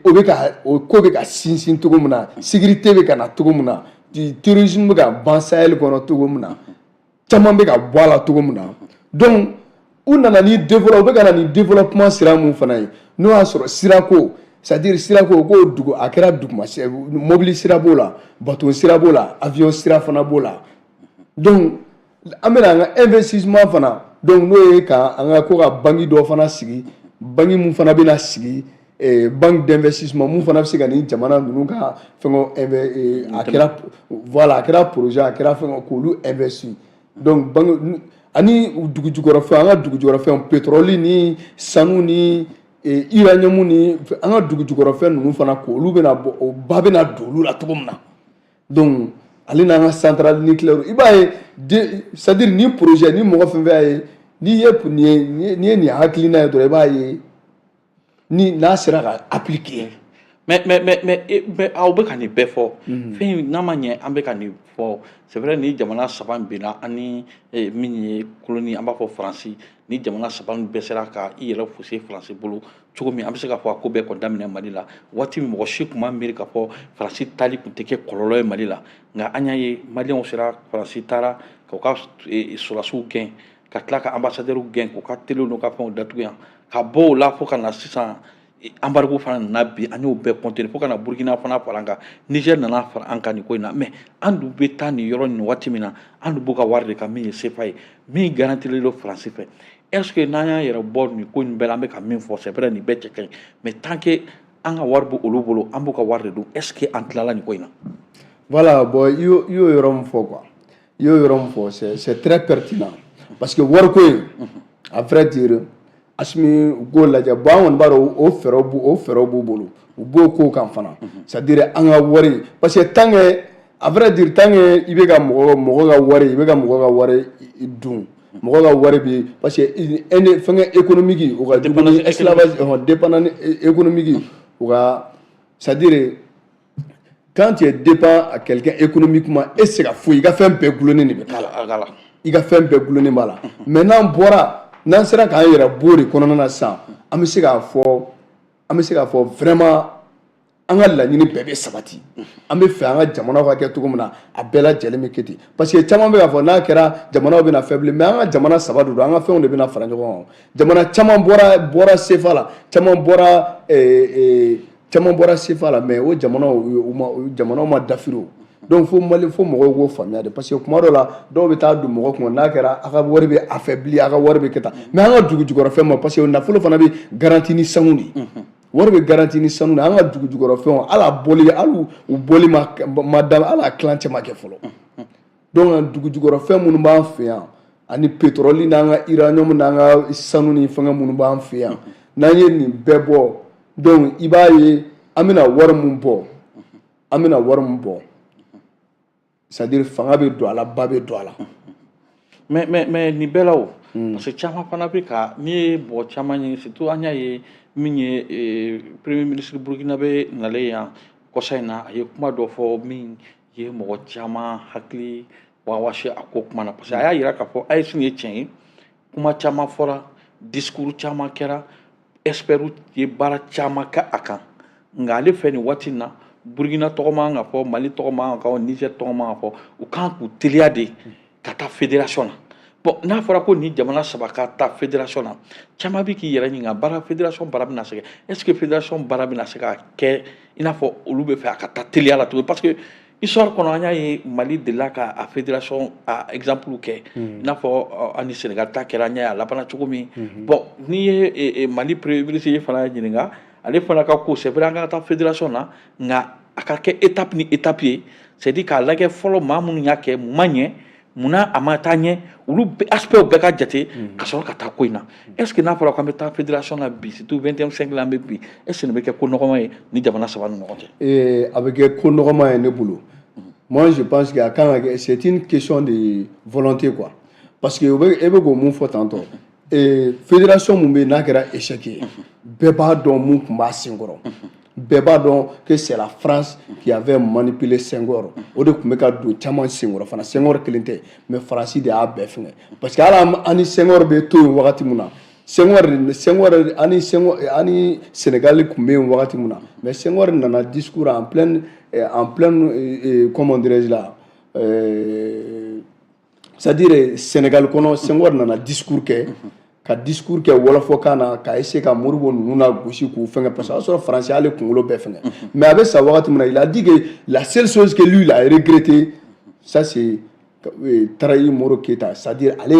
o bɛ ka o ko bɛ ka sinsin cogo min na, sécurité bɛ ka na cogo min na, terrorisme bɛ ka ban Sahel kɔnɔ cogo min na, caman bɛ ka bɔ a la cogo min na. Donc u nana ni développement, u bɛ ka na ni développement sira mun fana ye, n'o y'a sɔrɔ sirako, c'est à dire sirako ko dugu, a kɛra duguma, mobili sira b'o la, bateau sira b'o la, avion sira fana b'o la. Donc an bɛna an ka investissement fana, donc n'o ye ka an ka ko ka banque dɔ fana sigi, banque mun fana bɛna sigi, banque d'investissement mun fana bɛ se ka nin jamana ninnu ka fɛngɛ, a kɛra, voilà, a kɛra projet, a kɛra fɛngɛ, k'olu investir. Donc banque Ani dugu jukɔrɔfɛn, an ka dugu jukɔrɔfɛn, pétrole ni sanu ni uranium ni an ka dugu jukɔrɔfɛn ninnu fana, k'olu bɛna bɔ, o ba bɛna don olu la cogo min na. Donc ale n'an ka centrale nucléaire, i b'a ye, c'est à dire ni projet ni mɔgɔ fɛn fɛn y'a ye, n'i ye nin ye, n'i ye nin hakilina ye dɔrɔn, i b'a ye ni n'a sera ka appliquer.
Mais aw bɛ ka nin bɛɛ fɔ, fɛn in n'a ma ɲɛ, an bɛ ka nin fɔ, c'est vrai, ni jamana saba in binna, ani min ye colonie, an b'a fɔ Faransi, ni jamana saba in bɛɛ sera ka i yɛrɛ fosi Faransi bolo cogo min, an bɛ se k'a fɔ a ko bɛɛ kɔni daminɛ Mali la. Waati min mɔgɔ si tun ma miiri k'a fɔ Faransi taali tun tɛ kɛ kɔlɔlɔ ye Mali la, nka an y'a ye Maliyɛnw sera, Faransi taara k'u ka sɔrɔdasiw gɛn, ka tila ka ambassadeur gɛn, k'u ka telew n'u ka fɛnw datugu yan, ka bɔ o la fo ka na sisan embargo fana nana bi, an y'o bɛɛ compter fo ka na Burukina fana fara an kan, Niger nana fara an kan nin ko in na. Mais an dun bɛ taa nin yɔrɔ nin waati min na, an dun b'u ka wari de kan min ye CFA ye, min garantilen don Faransi fɛ. Est ce que n'an y'an yɛrɛ bɔ nin ko in bɛɛ la, an bɛ ka min fɔ, c'est vrai, nin bɛɛ cɛ ka ɲi, mais tant que an ka wari b'olu bolo, an b'u ka wari de dun, est ce que an tilala nin ko in na?
Voilà, bon, i y'o yɔrɔ min fɔ quoi, i y'o yɔrɔ min fɔ, c'est très pertinent, parce que wariko in, à vrai dire, Asimi u k'o lajɛ. Bon, an kɔni b'a dɔn o fɛɛrɛw b'u bolo, u b'o kow kan fana, c'est à dire an ka wari, parce que tant que, à vrai dire, tant que i bɛ ka mɔgɔ ka wari, i bɛ ka mɔgɔ ka wari dun, mɔgɔ ka wari bi, parce que fɛnkɛ économique o ka jugu ni esclavage, dépendance économique o ka, c'est à dire quand tu dépends à quelqu'un économiquement, e tɛ se ka foyi, i ka fɛn bɛɛ gulonnen de bɛ k'a la, i ka fɛn bɛɛ gulonnen b'a la. Mais n'an bɔra, n'an sera k'an yɛrɛ bɔ o de kɔnɔna na sisan, an bɛ se k'a fɔ vraiment an ka laɲini bɛɛ bɛ sabati. An bɛ fɛ an ka jamanaw ka kɛ cogo min na, a bɛɛ lajɛlen bɛ kɛ ten, parce que caman bɛ k'a fɔ n'a kɛra jamanaw bɛna faible, mais an ka jamana saba de don, an ka fɛnw de bɛna fara ɲɔgɔn kan. Jamana caman bɔra CFA la, caman bɔra CFA la, mais o jamanaw, u ma, jamanaw ma dafiri o. Donc fo Mali, fo mɔgɔw k'o faamuya de, parce que kuma dɔw la, dɔw bɛ taa don mɔgɔ kun, n'a kɛra a ka wari bɛ affaibli, a ka wari bɛ kɛ tan, mais an ka dugu jukɔrɔfɛn ma, parce que nafolo fana bɛ garanti ni sanu de ye, wari bɛ garanti ni sanu de. An ka dugu jukɔrɔfɛnw, hali a bɔli, hali u bɔli ma daminɛ, hali a kilancɛ ma kɛ fɔlɔ. Donc dugu jukɔrɔfɛn minnu b'an fɛ yan, ani pétrole n'an ka uranium n'an ka sanu ni fɛngɛ minnu b'an fɛ yan, n'an ye nin bɛɛ bɔ, donc i b'a ye an bɛna wari min bɔ, an bɛna wari min bɔ, c'est à dire fanga bɛ don a la, ba bɛ don a la.
Mais nin bɛɛ la o, parce que caman fana bɛ ka, n'i ye mɔgɔ caman ye, surtout an y'a ye min ye premier ministre burkinabé nalen yan kɔsa in na, a ye kuma dɔ fɔ min ye mɔgɔ caman hakili wawasi a ko kuma na, parce que a y'a yira k'a fɔ AES ye tiɲɛ ye, kuma caman fɔra, discours caman kɛra, experts ye baara caman kɛ a kan, nka ale fɛ nin waati in na, Burukina tɔgɔ man kan ka fɔ, Mali tɔgɔ man kan ka fɔ, Niger tɔgɔ man kan ka fɔ, u kan k'u teliya de ka taa fédération na. Bon, n'a fɔra ko nin jamana saba ka taa fédération na, caman bɛ k'i yɛrɛ ɲininka baara, fédération baara bɛna se kɛ, est ce que fédération baara bɛna se ka kɛ i n'a fɔ olu bɛ fɛ a ka taa teliya la tuguni? Parce que histoire kɔnɔ, an y'a ye Mali delila ka a fédération a exemple kɛ, i n'a fɔ an ni Sénégal ta kɛra, an y'a ye a labanna cogo min. Bon, n'i ye Mali premier ministre fana ɲininka, ale fana ka ko, c'est vrai, an ka taa fédération na, nka a ka kɛ étape ni étape ye, c'est à dire k'a lajɛ fɔlɔ maa minnu y'a kɛ, mun ma ɲɛ, munna a ma taa ɲɛ, olu aspect bɛɛ ka jate ka sɔrɔ ka taa ko in na. Est ce que n'a fɔra k'an bɛ taa fédération na bi, surtout 21e siècle an bɛ bi, est ce que nin bɛ kɛ ko nɔgɔma ye ni jamana saba ni ɲɔgɔn
cɛ? A bɛ kɛ ko nɔgɔma ye ne bolo. Moi, je pense que a kan ka kɛ, c'est une question de volonté quoi, parce que e bɛ k'o mun fɔ tantôt, fédération mun bɛ yen n'a kɛra échec ye, bɛɛ b'a dɔn mun tun b'a senkɔrɔ. Bɛɛ b'a dɔn que c'est la France qui avait manipulé Senghor. O de tun bɛ ka don caman senkɔrɔ fana. Senghor kelen tɛ, mais Faransi de y'a bɛɛ fɛngɛ, parce que hali an ni Senghor bɛ to yen wagati min na, Senghor ani Senghor ani Sénégal tun bɛ yen wagati min na, mais Senghor nana discours en pleine, comment dirais-je là, c'est-à-dire Sénégal kɔnɔ, Senghor nana discours kɛ, ka discours kɛ wɔlɔfɔkan na, ka essayer ka Modibo ninnu na gosi k'u fɛngɛ, parce que o y'a sɔrɔ Faransi y'ale kunkolo bɛɛ fɛngɛ. Mais a bɛ sa wagati min na, il a dit que la seule chose que lui il a regretté, ça c'est trahi Modibo Keita, c'est-à-dire ale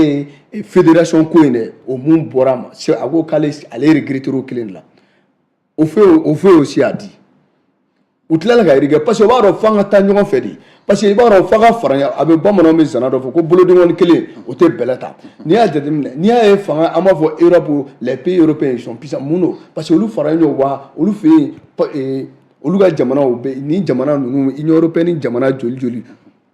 ye fédération ko in dɛ, o mun bɔra a ma, a ko k'ale ale regretté o kelen de la. Houphouët aussi a dit U tilala ka rigueur, parce que u b'a dɔn f'an ka taa ɲɔgɔn fɛ de, parce que i b'a dɔn f'an ka fara ɲɔgɔn. A bɛ bamananw bɛ zana dɔ fɔ ko bolodenkɔni kelen o tɛ bɛlɛ ta. N'i y'a jateminɛ, n'i y'a ye fanga, an b'a fɔ Europe, les pays européens, ils sont puissants. Mun don? Parce que olu fara ɲɔgɔn wa olu fɛ yen, olu ka jamanaw bɛ ni jamana ninnu, Union européenne jamana joli joli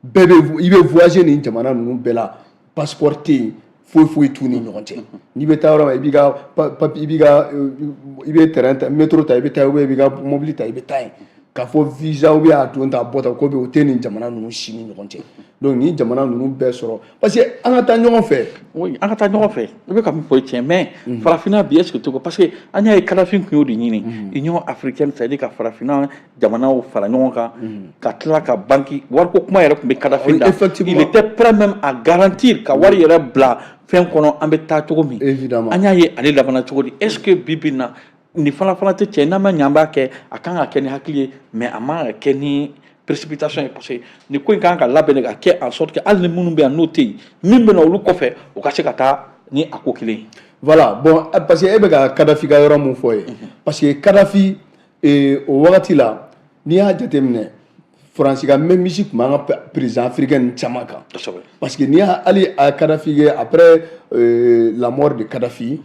bɛɛ bɛ, i bɛ voyager nin jamana ninnu bɛɛ la, passeport tɛ yen, foyi foyi t'u ni ɲɔgɔn cɛ. N'i bɛ taa yɔrɔ min, i b'i ka papier, i b'i ka, i bɛ train ta, métro ta, i bɛ taa, ou bien i b'i ka mobili ta, i bɛ taa yen. K'a fɔ visa ou bien a don ta a bɔ ta ko bɛ, o tɛ nin jamana ninnu si ni ɲɔgɔn cɛ. Donc nin jamana ninnu bɛɛ sɔrɔ parce que an ka taa ɲɔgɔn fɛ.
Oui, an ka taa ɲɔgɔn fɛ, i bɛ ka min fɔ tiɲɛ, mais farafinna bi, est ce que togo, parce que an y'a ye Kadhafi tun y'o de ɲini, Union africaine, c'est à dire ka farafinna jamanaw fara ɲɔgɔn kan, ka tila ka banque wariko kuma yɛrɛ tun bɛ Kadhafi da. Il était prêt même à garantir ka wari yɛrɛ bila fɛn kɔnɔ, an bɛ taa cogo min. An y'a ye ale labanna cogo di? Est ce que bi bi in na nin fana tɛ tiɲɛ? N'a ma ɲɛ an b'a kɛ, a kan ka kɛ ni hakili ye, mais a man ka kɛ ni précipitation ye, parce que nin ko in kan ka labɛn de ka kɛ en sorte que hali ni minnu bɛ yan n'o tɛ yen, min bɛ na olu kɔfɛ, o ka se ka taa ni a ko kelen ye.
Voilà, bon, parce que e bɛ ka Kadhafi ka yɔrɔ mun fɔ ye, parce que Kadhafi, o wagati la, n'i y'a jateminɛ, Faransi ka mainmise tun b'an ka président africain ninnu caman kan. Parce que n'i y'a hali a Kadhafi kɛ, après la mort de Kadhafi,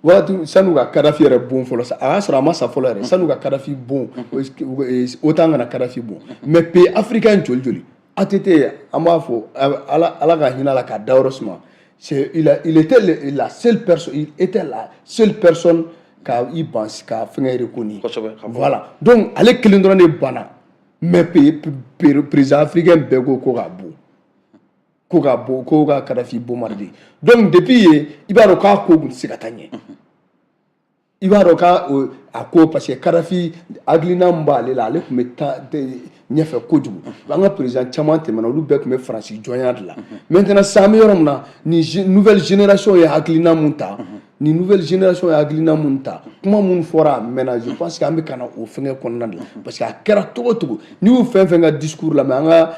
wagati san'u ka Kadhafi yɛrɛ bon fɔlɔ sa, a y'a sɔrɔ a ma sa fɔlɔ yɛrɛ, san'u ka Kadhafi bon, OTAN kana Kadhafi bon, mais pays africain joli joli, ATT, an b'a fɔ Ala, Ala ka hinɛ a la k'a dayɔrɔ suma, c'est il a, il était la seule personne, il était la seule personne ka i ban ka fɛngɛ reconnu. Voilà, donc ale kelen dɔrɔn de banna, mais pays président africain bɛɛ ko ko k'a bon, ko ka bon, ko ka Kadhafi bombarder. Donc depuis yen, i b'a dɔn k'a ko tun tɛ se ka taa ɲɛ. I b'a dɔn k'a a ko, parce que Kadhafi hakilina min b'ale la, ale tun bɛ taa ɲɛfɛ kojugu. An ka président caman tɛmɛna, olu bɛɛ tun bɛ Faransi jɔnya de la. Maintenant sisan, an bɛ yɔrɔ min na, nin nouvelle génération ye hakilina mun ta, nin nouvelle génération ye hakilina mun ta, kuma mun fɔra a mɛnna, je pense que an bɛ ka na o fɛngɛ kɔnɔna de la, parce que a kɛra cogo o cogo, n'i y'u fɛn fɛn ka discours lamɛn, an ka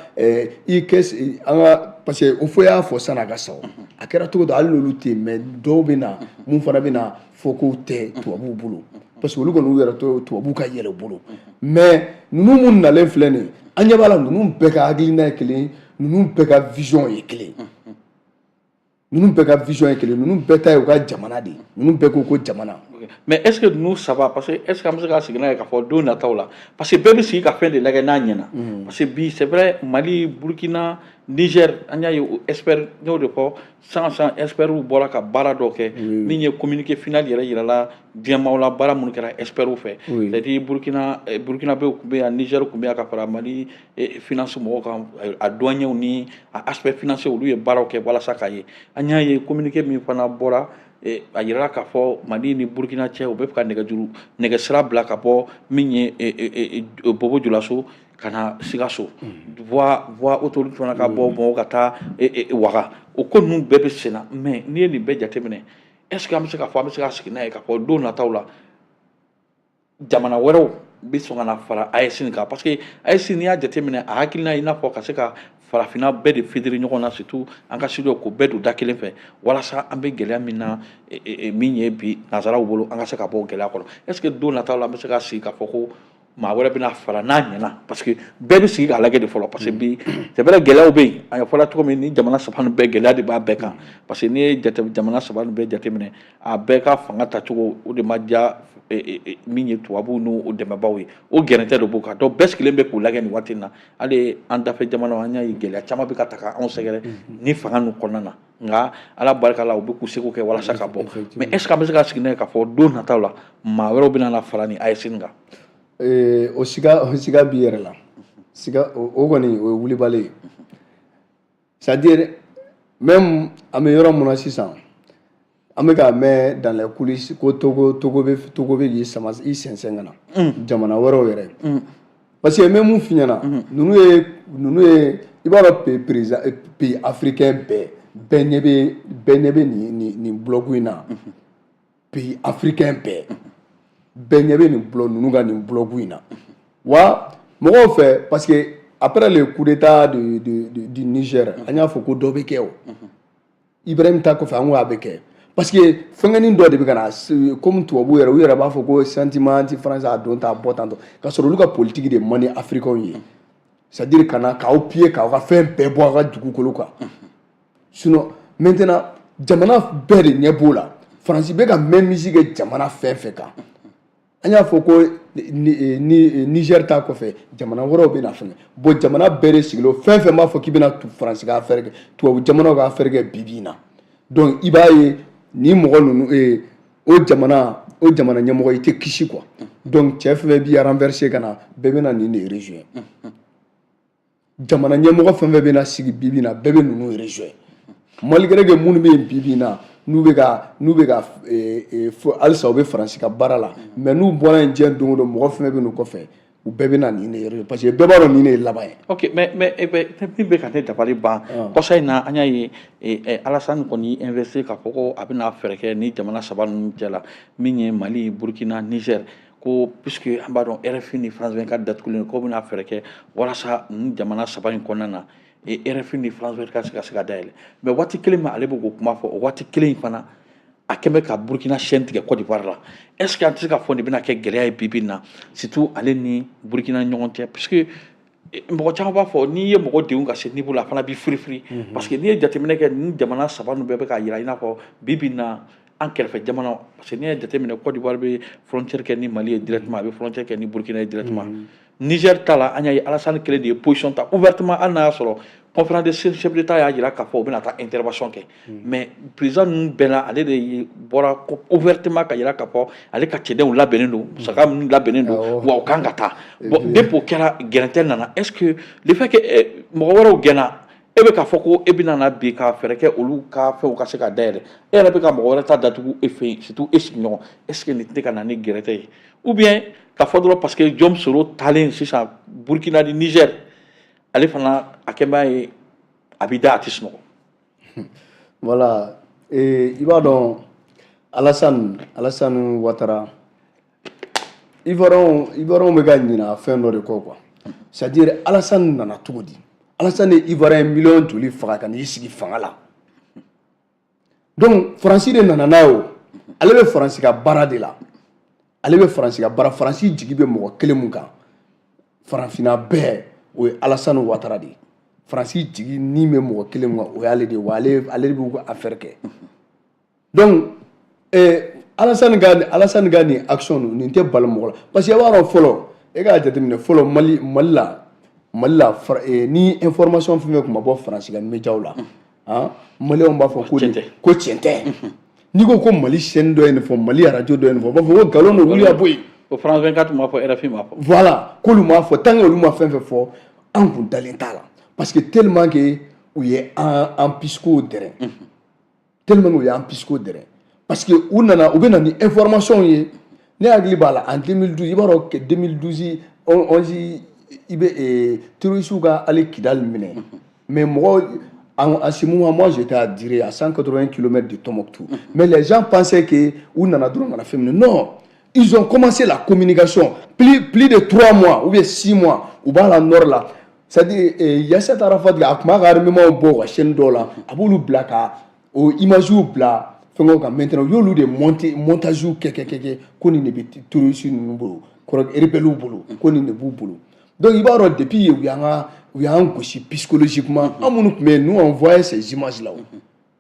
i kɛ an ka, parce que o fo y'a fɔ sanni a ka sa, o a kɛra cogo o cogo, hali n'olu tɛ yen, mais dɔw bɛ na mun fana bɛ na fɔ k'o tɛ tubabuw bolo, parce que olu kɔni y'u yɛrɛ to tubabuw ka yɛlɛ bolo. Mais ninnu mun nalen filɛ nin ye, an ɲɛ b'a la, ninnu bɛɛ ka hakilina ye kelen ye, ninnu bɛɛ ka vision ye kelen ye, ninnu bɛɛ ka vision ye kelen, ninnu bɛɛ ta ye u ka jamana de ye, ninnu bɛɛ ko ko jamana.
Mais est ce que ninnu saba, parce que est ce que an bɛ se ka sigi n'a ye k'a fɔ don nataw la, parce que bɛɛ bɛ sigi ka fɛn de lajɛ n'a ɲɛna, parce que bi, c'est vrai, Mali, Burkina, Niger, an y'a ye o expert, n y'o de fɔ san san, experts bɔra ka baara dɔ kɛ min ye communiqué final yɛrɛ yirala diɲɛmaaw la, baara minnu kɛra experts fɛ, c'est à dire Burkina, Burkinabéw tun bɛ yan, Niger tun bɛ yan, ka fara Mali finance mɔgɔw kan, a douaniers ni a aspect financier, olu ye baaraw kɛ walasa k'a ye. An y'a ye communiqué min fana bɔra, a yirala k'a fɔ Mali ni Burkina cɛ, u bɛ fɛ ka nɛgɛjuru nɛgɛsira bila ka bɔ min ye Bobo Julaso ka na Sikaso, voie autoroute fana ka bɔ Bamakɔ ka taa Waga. O ko ninnu bɛɛ bɛ sen na. Mais n'i ye nin bɛɛ jateminɛ, est ce que an bɛ se k'a fɔ, an bɛ se ka sigi n'a ye k'a fɔ don nataw la, jamana wɛrɛw bɛ sɔn ka na fara AES nin kan? Parce que AES, n'i y'a jateminɛ, a hakilina ye i n'a fɔ ka se ka farafinna bɛɛ de fédérer ɲɔgɔn na, surtout an ka studio, k'o bɛɛ don da kelen fɛ, walasa an bɛ gɛlɛya min na, min ye bi nanzaraw bolo, an ka se ka bɔ o gɛlɛya kɔnɔ. Est ce que don nataw la, an bɛ se ka sigi k'a fɔ ko maa wɛrɛ bɛna fara n'a ɲɛna? Parce que bɛɛ bɛ sigi k'a lajɛ de fɔlɔ, parce que bi, c'est vrai, gɛlɛyaw bɛ yen. A fɔra cogo min, ni jamana saba nin bɛɛ, gɛlɛya de b'a bɛɛ kan, parce que n'i ye jate jamana saba nin bɛɛ jateminɛ, a bɛɛ ka fanga tacogo, o de ma diya min ye tubabuw n'o dɛmɛbaaw ye, o gɛrɛntɛ de b'o kan. Donc bɛɛ sigilen bɛ k'u lajɛ nin waati in na. Hali an dafɛ jamanaw, an y'a ye gɛlɛya caman bɛ ka ta k'anw sɛgɛrɛ ni fanga ninnu kɔnɔna na, nka Ala barika la, u bɛ k'u seko kɛ walasa ka bɔ. Mais est ce que an bɛ se ka sigi n'a ye k'a fɔ don nataw la, maa wɛrɛw bɛna na fara ni AES nin kan?
O siga, o siga b'i yɛrɛ la, siga o kɔni, o ye wulibali ye. C'est à dire même an bɛ yɔrɔ mun na sisan, an bɛ k'a mɛn dans les coulisses ko Togo bɛ k'i sama i sɛnsɛn ka na jamana wɛrɛw yɛrɛ, parce que n bɛ mun f'i ɲɛna, ninnu ye, i b'a dɔn, pays président, pays africain bɛɛ ɲɛ bɛ nin bloc in na. Pays africain bɛɛ ɲɛ bɛ nin bloc ninnu ka nin bloc in na wa mɔgɔw fɛ, parce que après le coup d'état du Niger, an y'a fɔ ko dɔ bɛ kɛ. O Ibrahim ta kɔfɛ, an ko a bɛ kɛ, parce que n'i y'a jateminɛ, Parce que fɛnkɛnin dɔ de bɛ ka na, comme tubabu yɛrɛ, u yɛrɛ b'a fɔ ko sentiment anti français, a don ta, a bɔ tantɔ, ka sɔrɔ olu ka politique de man di africains ye. C'est à dire ka na k'aw piller, k'aw ka fɛn bɛɛ bɔ aw ka dugukolo kan. Sinon maintenant, jamana bɛɛ de ɲɛ b'o la. Faransi bɛ ka mainmise kɛ jamana fɛn fɛn kan, an y'a fɔ ko ni Niger ta kɔfɛ, jamana wɛrɛw bɛ na fɛngɛ. Bon, jamana bɛɛ de sigilen, fɛn fɛn b'a fɔ k'i bɛna Faransi ka affaire kɛ, tubabu jamanaw ka affaire kɛ bi bi in na. Donc i b'a ye, ni mɔgɔ ninnu, o jamana ɲɛmɔgɔ, i tɛ kisi quoi. Donc cɛ fɛn fɛn b'i renverser ka na, bɛɛ bɛna nin de rejoindre. Jamana ɲɛmɔgɔ fɛn fɛn bɛna sigi bi bi in na, bɛɛ bɛ ninnu rejoindre, malgré que minnu bɛ yen bi bi in na, n'u bɛ ka halisa u bɛ Faransi ka baara la. Mais n'u bɔra yen diɲɛ don o don, mɔgɔ fɛn fɛn bɛ n'u kɔfɛ, u bɛɛ bɛ na nin de yɔrɔ, parce que bɛɛ b'a dɔn nin de ye laban ye.
Ok, mais min bɛ ka ne dabali ban kɔsa in na, an y'a ye Alassane kɔni investir k'a fɔ ko a bɛna fɛɛrɛ kɛ ni jamana saba ninnu cɛ la, min ye Mali, Burkina, Niger, ko puisque an b'a dɔn RFI ni France 24 datugulen, k'o bɛna fɛɛrɛ kɛ walasa nin jamana saba in kɔnɔna na, RFI ni France 24 ka se ka dayɛlɛ. Mais waati kelen min ale bɛ k'o kuma fɔ, o waati kelen in fana, a kɛn bɛ ka Burkina chaîne tigɛ Côte d'Ivoire la. Est ce que an tɛ se ka fɔ nin bɛna kɛ gɛlɛya ye bi bi in na, surtout ale ni Burkina ɲɔgɔn cɛ? Puisque mɔgɔ caman b'a fɔ n'i ye mɔgɔ degun ka se niveau la, a fana b'i firifiri, parce que n'i ye jateminɛ kɛ, nin jamana saba ninnu bɛɛ bɛ k'a jira i n'a fɔ bi bi in na an kɛrɛfɛ jamana. Parce que n'i ye jateminɛ, Côte d'Ivoire bɛ frontière kɛ ni Mali ye directement, a bɛ frontière kɛ ni Burkina ye directement. Niger ta la, an y'a ye Alassane kelen de ye position ta ouvertement, hali n'a y'a sɔrɔ conférence de chef d'État y'a jira k'a fɔ u bɛna taa intervention kɛ. Mais président ninnu bɛɛ la, ale de bɔra ouvertement ka jira k'a fɔ ale ka cɛdenw labɛnnen don, saga minnu labɛnnen don, wa u kan ka taa. Bon, depuis o kɛra, gɛrɛntɛ nana. Est ce que le fait que mɔgɔ wɛrɛw gɛnna, e bɛ k'a fɔ ko e bɛna na bi ka fɛɛrɛ kɛ olu ka fɛnw ka se ka dayɛlɛ, e yɛrɛ bɛ ka mɔgɔ wɛrɛ ta datugu e fɛ yen, surtout e sigiɲɔgɔn, est ce que nin tɛ ka na ni gɛrɛntɛ ye? Ou bien k'a fɔ dɔrɔn parce que Guillaume Soro taalen sisan Burkina ni Niger, ale fana a kɛ b'a ye, a b'i da, a tɛ sunɔgɔ.
Voilà, i b'a dɔn, Alassane Ouattara, Ivoirien bɛ ka ɲina fɛn dɔ de kɔ quoi. C'est à dire Alassane nana cogo di? Alassane ye Ivoirien miliyɔn joli faga ka n'i sigi fanga la? Donc Faransi de nana n'a ye. O ale bɛ Faransi ka baara de la, ale bɛ Faransi ka baara. Faransi jigi bɛ mɔgɔ kelen mun kan farafinna bɛɛ, o ye Alassane Ouattara de ye. Faransi jigi ni bɛ mɔgɔ kelen mun kan, o y'ale de ye, wa ale de b'u ka affaire kɛ. Donc Alassane ka nin action nin tɛ bali mɔgɔ la, parce que i b'a dɔn fɔlɔ, e k'a jateminɛ fɔlɔ, Mali la, ni information fɛn fɛn tun ma bɔ Faransi ka médiaw la, han, maliyɛnw b'a fɔ ko ko tiɲɛ tɛ. N'i ko ko Mali chaîne dɔ ye nin fɔ, Mali radio dɔ ye nin fɔ, u b'a fɔ ko nkalon don, wuli ka bɔ yen.
Ko France 24 m'a fɔ, RFI m'a fɔ.
Voilà, k'olu m'a fɔ. Tant que olu ma fɛn fɛn fɔ, an kun dalen t'a la, parce que tellement que u ye an pisco dɛrɛ, tellement que u y'an pisco dɛrɛ, parce que u nana, u bɛ na ni information ye. Ne hakili b'a la, en 2012, i b'a dɔn, 2012, 11, i bɛ terroristes ka hali Kidal minɛ, mais mɔgɔ en ce moment, moi j'étais à Diré, à 180 km de Tombouctou. Mais les gens pensaient que u nana dɔrɔn ka na fɛn minɛ. Non, ils ont commencé la communication plus de 3 mois ou bien 6 mois, u b'a la nord la. C'est-à-dire Yasser Arafat, a tun b'a ka armement bɔ u ka chaîne dɔw la, a b'olu bila ka o image bila fɛngɛw kan. Maintenant, u y'olu de monter, montage kɛ kɛ kɛ kɛ, ko nin de bɛ terroriste ninnu bolo, kɔrɔ rebelles bolo, ko nin de b'u bolo. Donc i b'a dɔn, depuis u y'an gosi psychologiquement, an minnu tun bɛ yen, nous on voyait ces images là,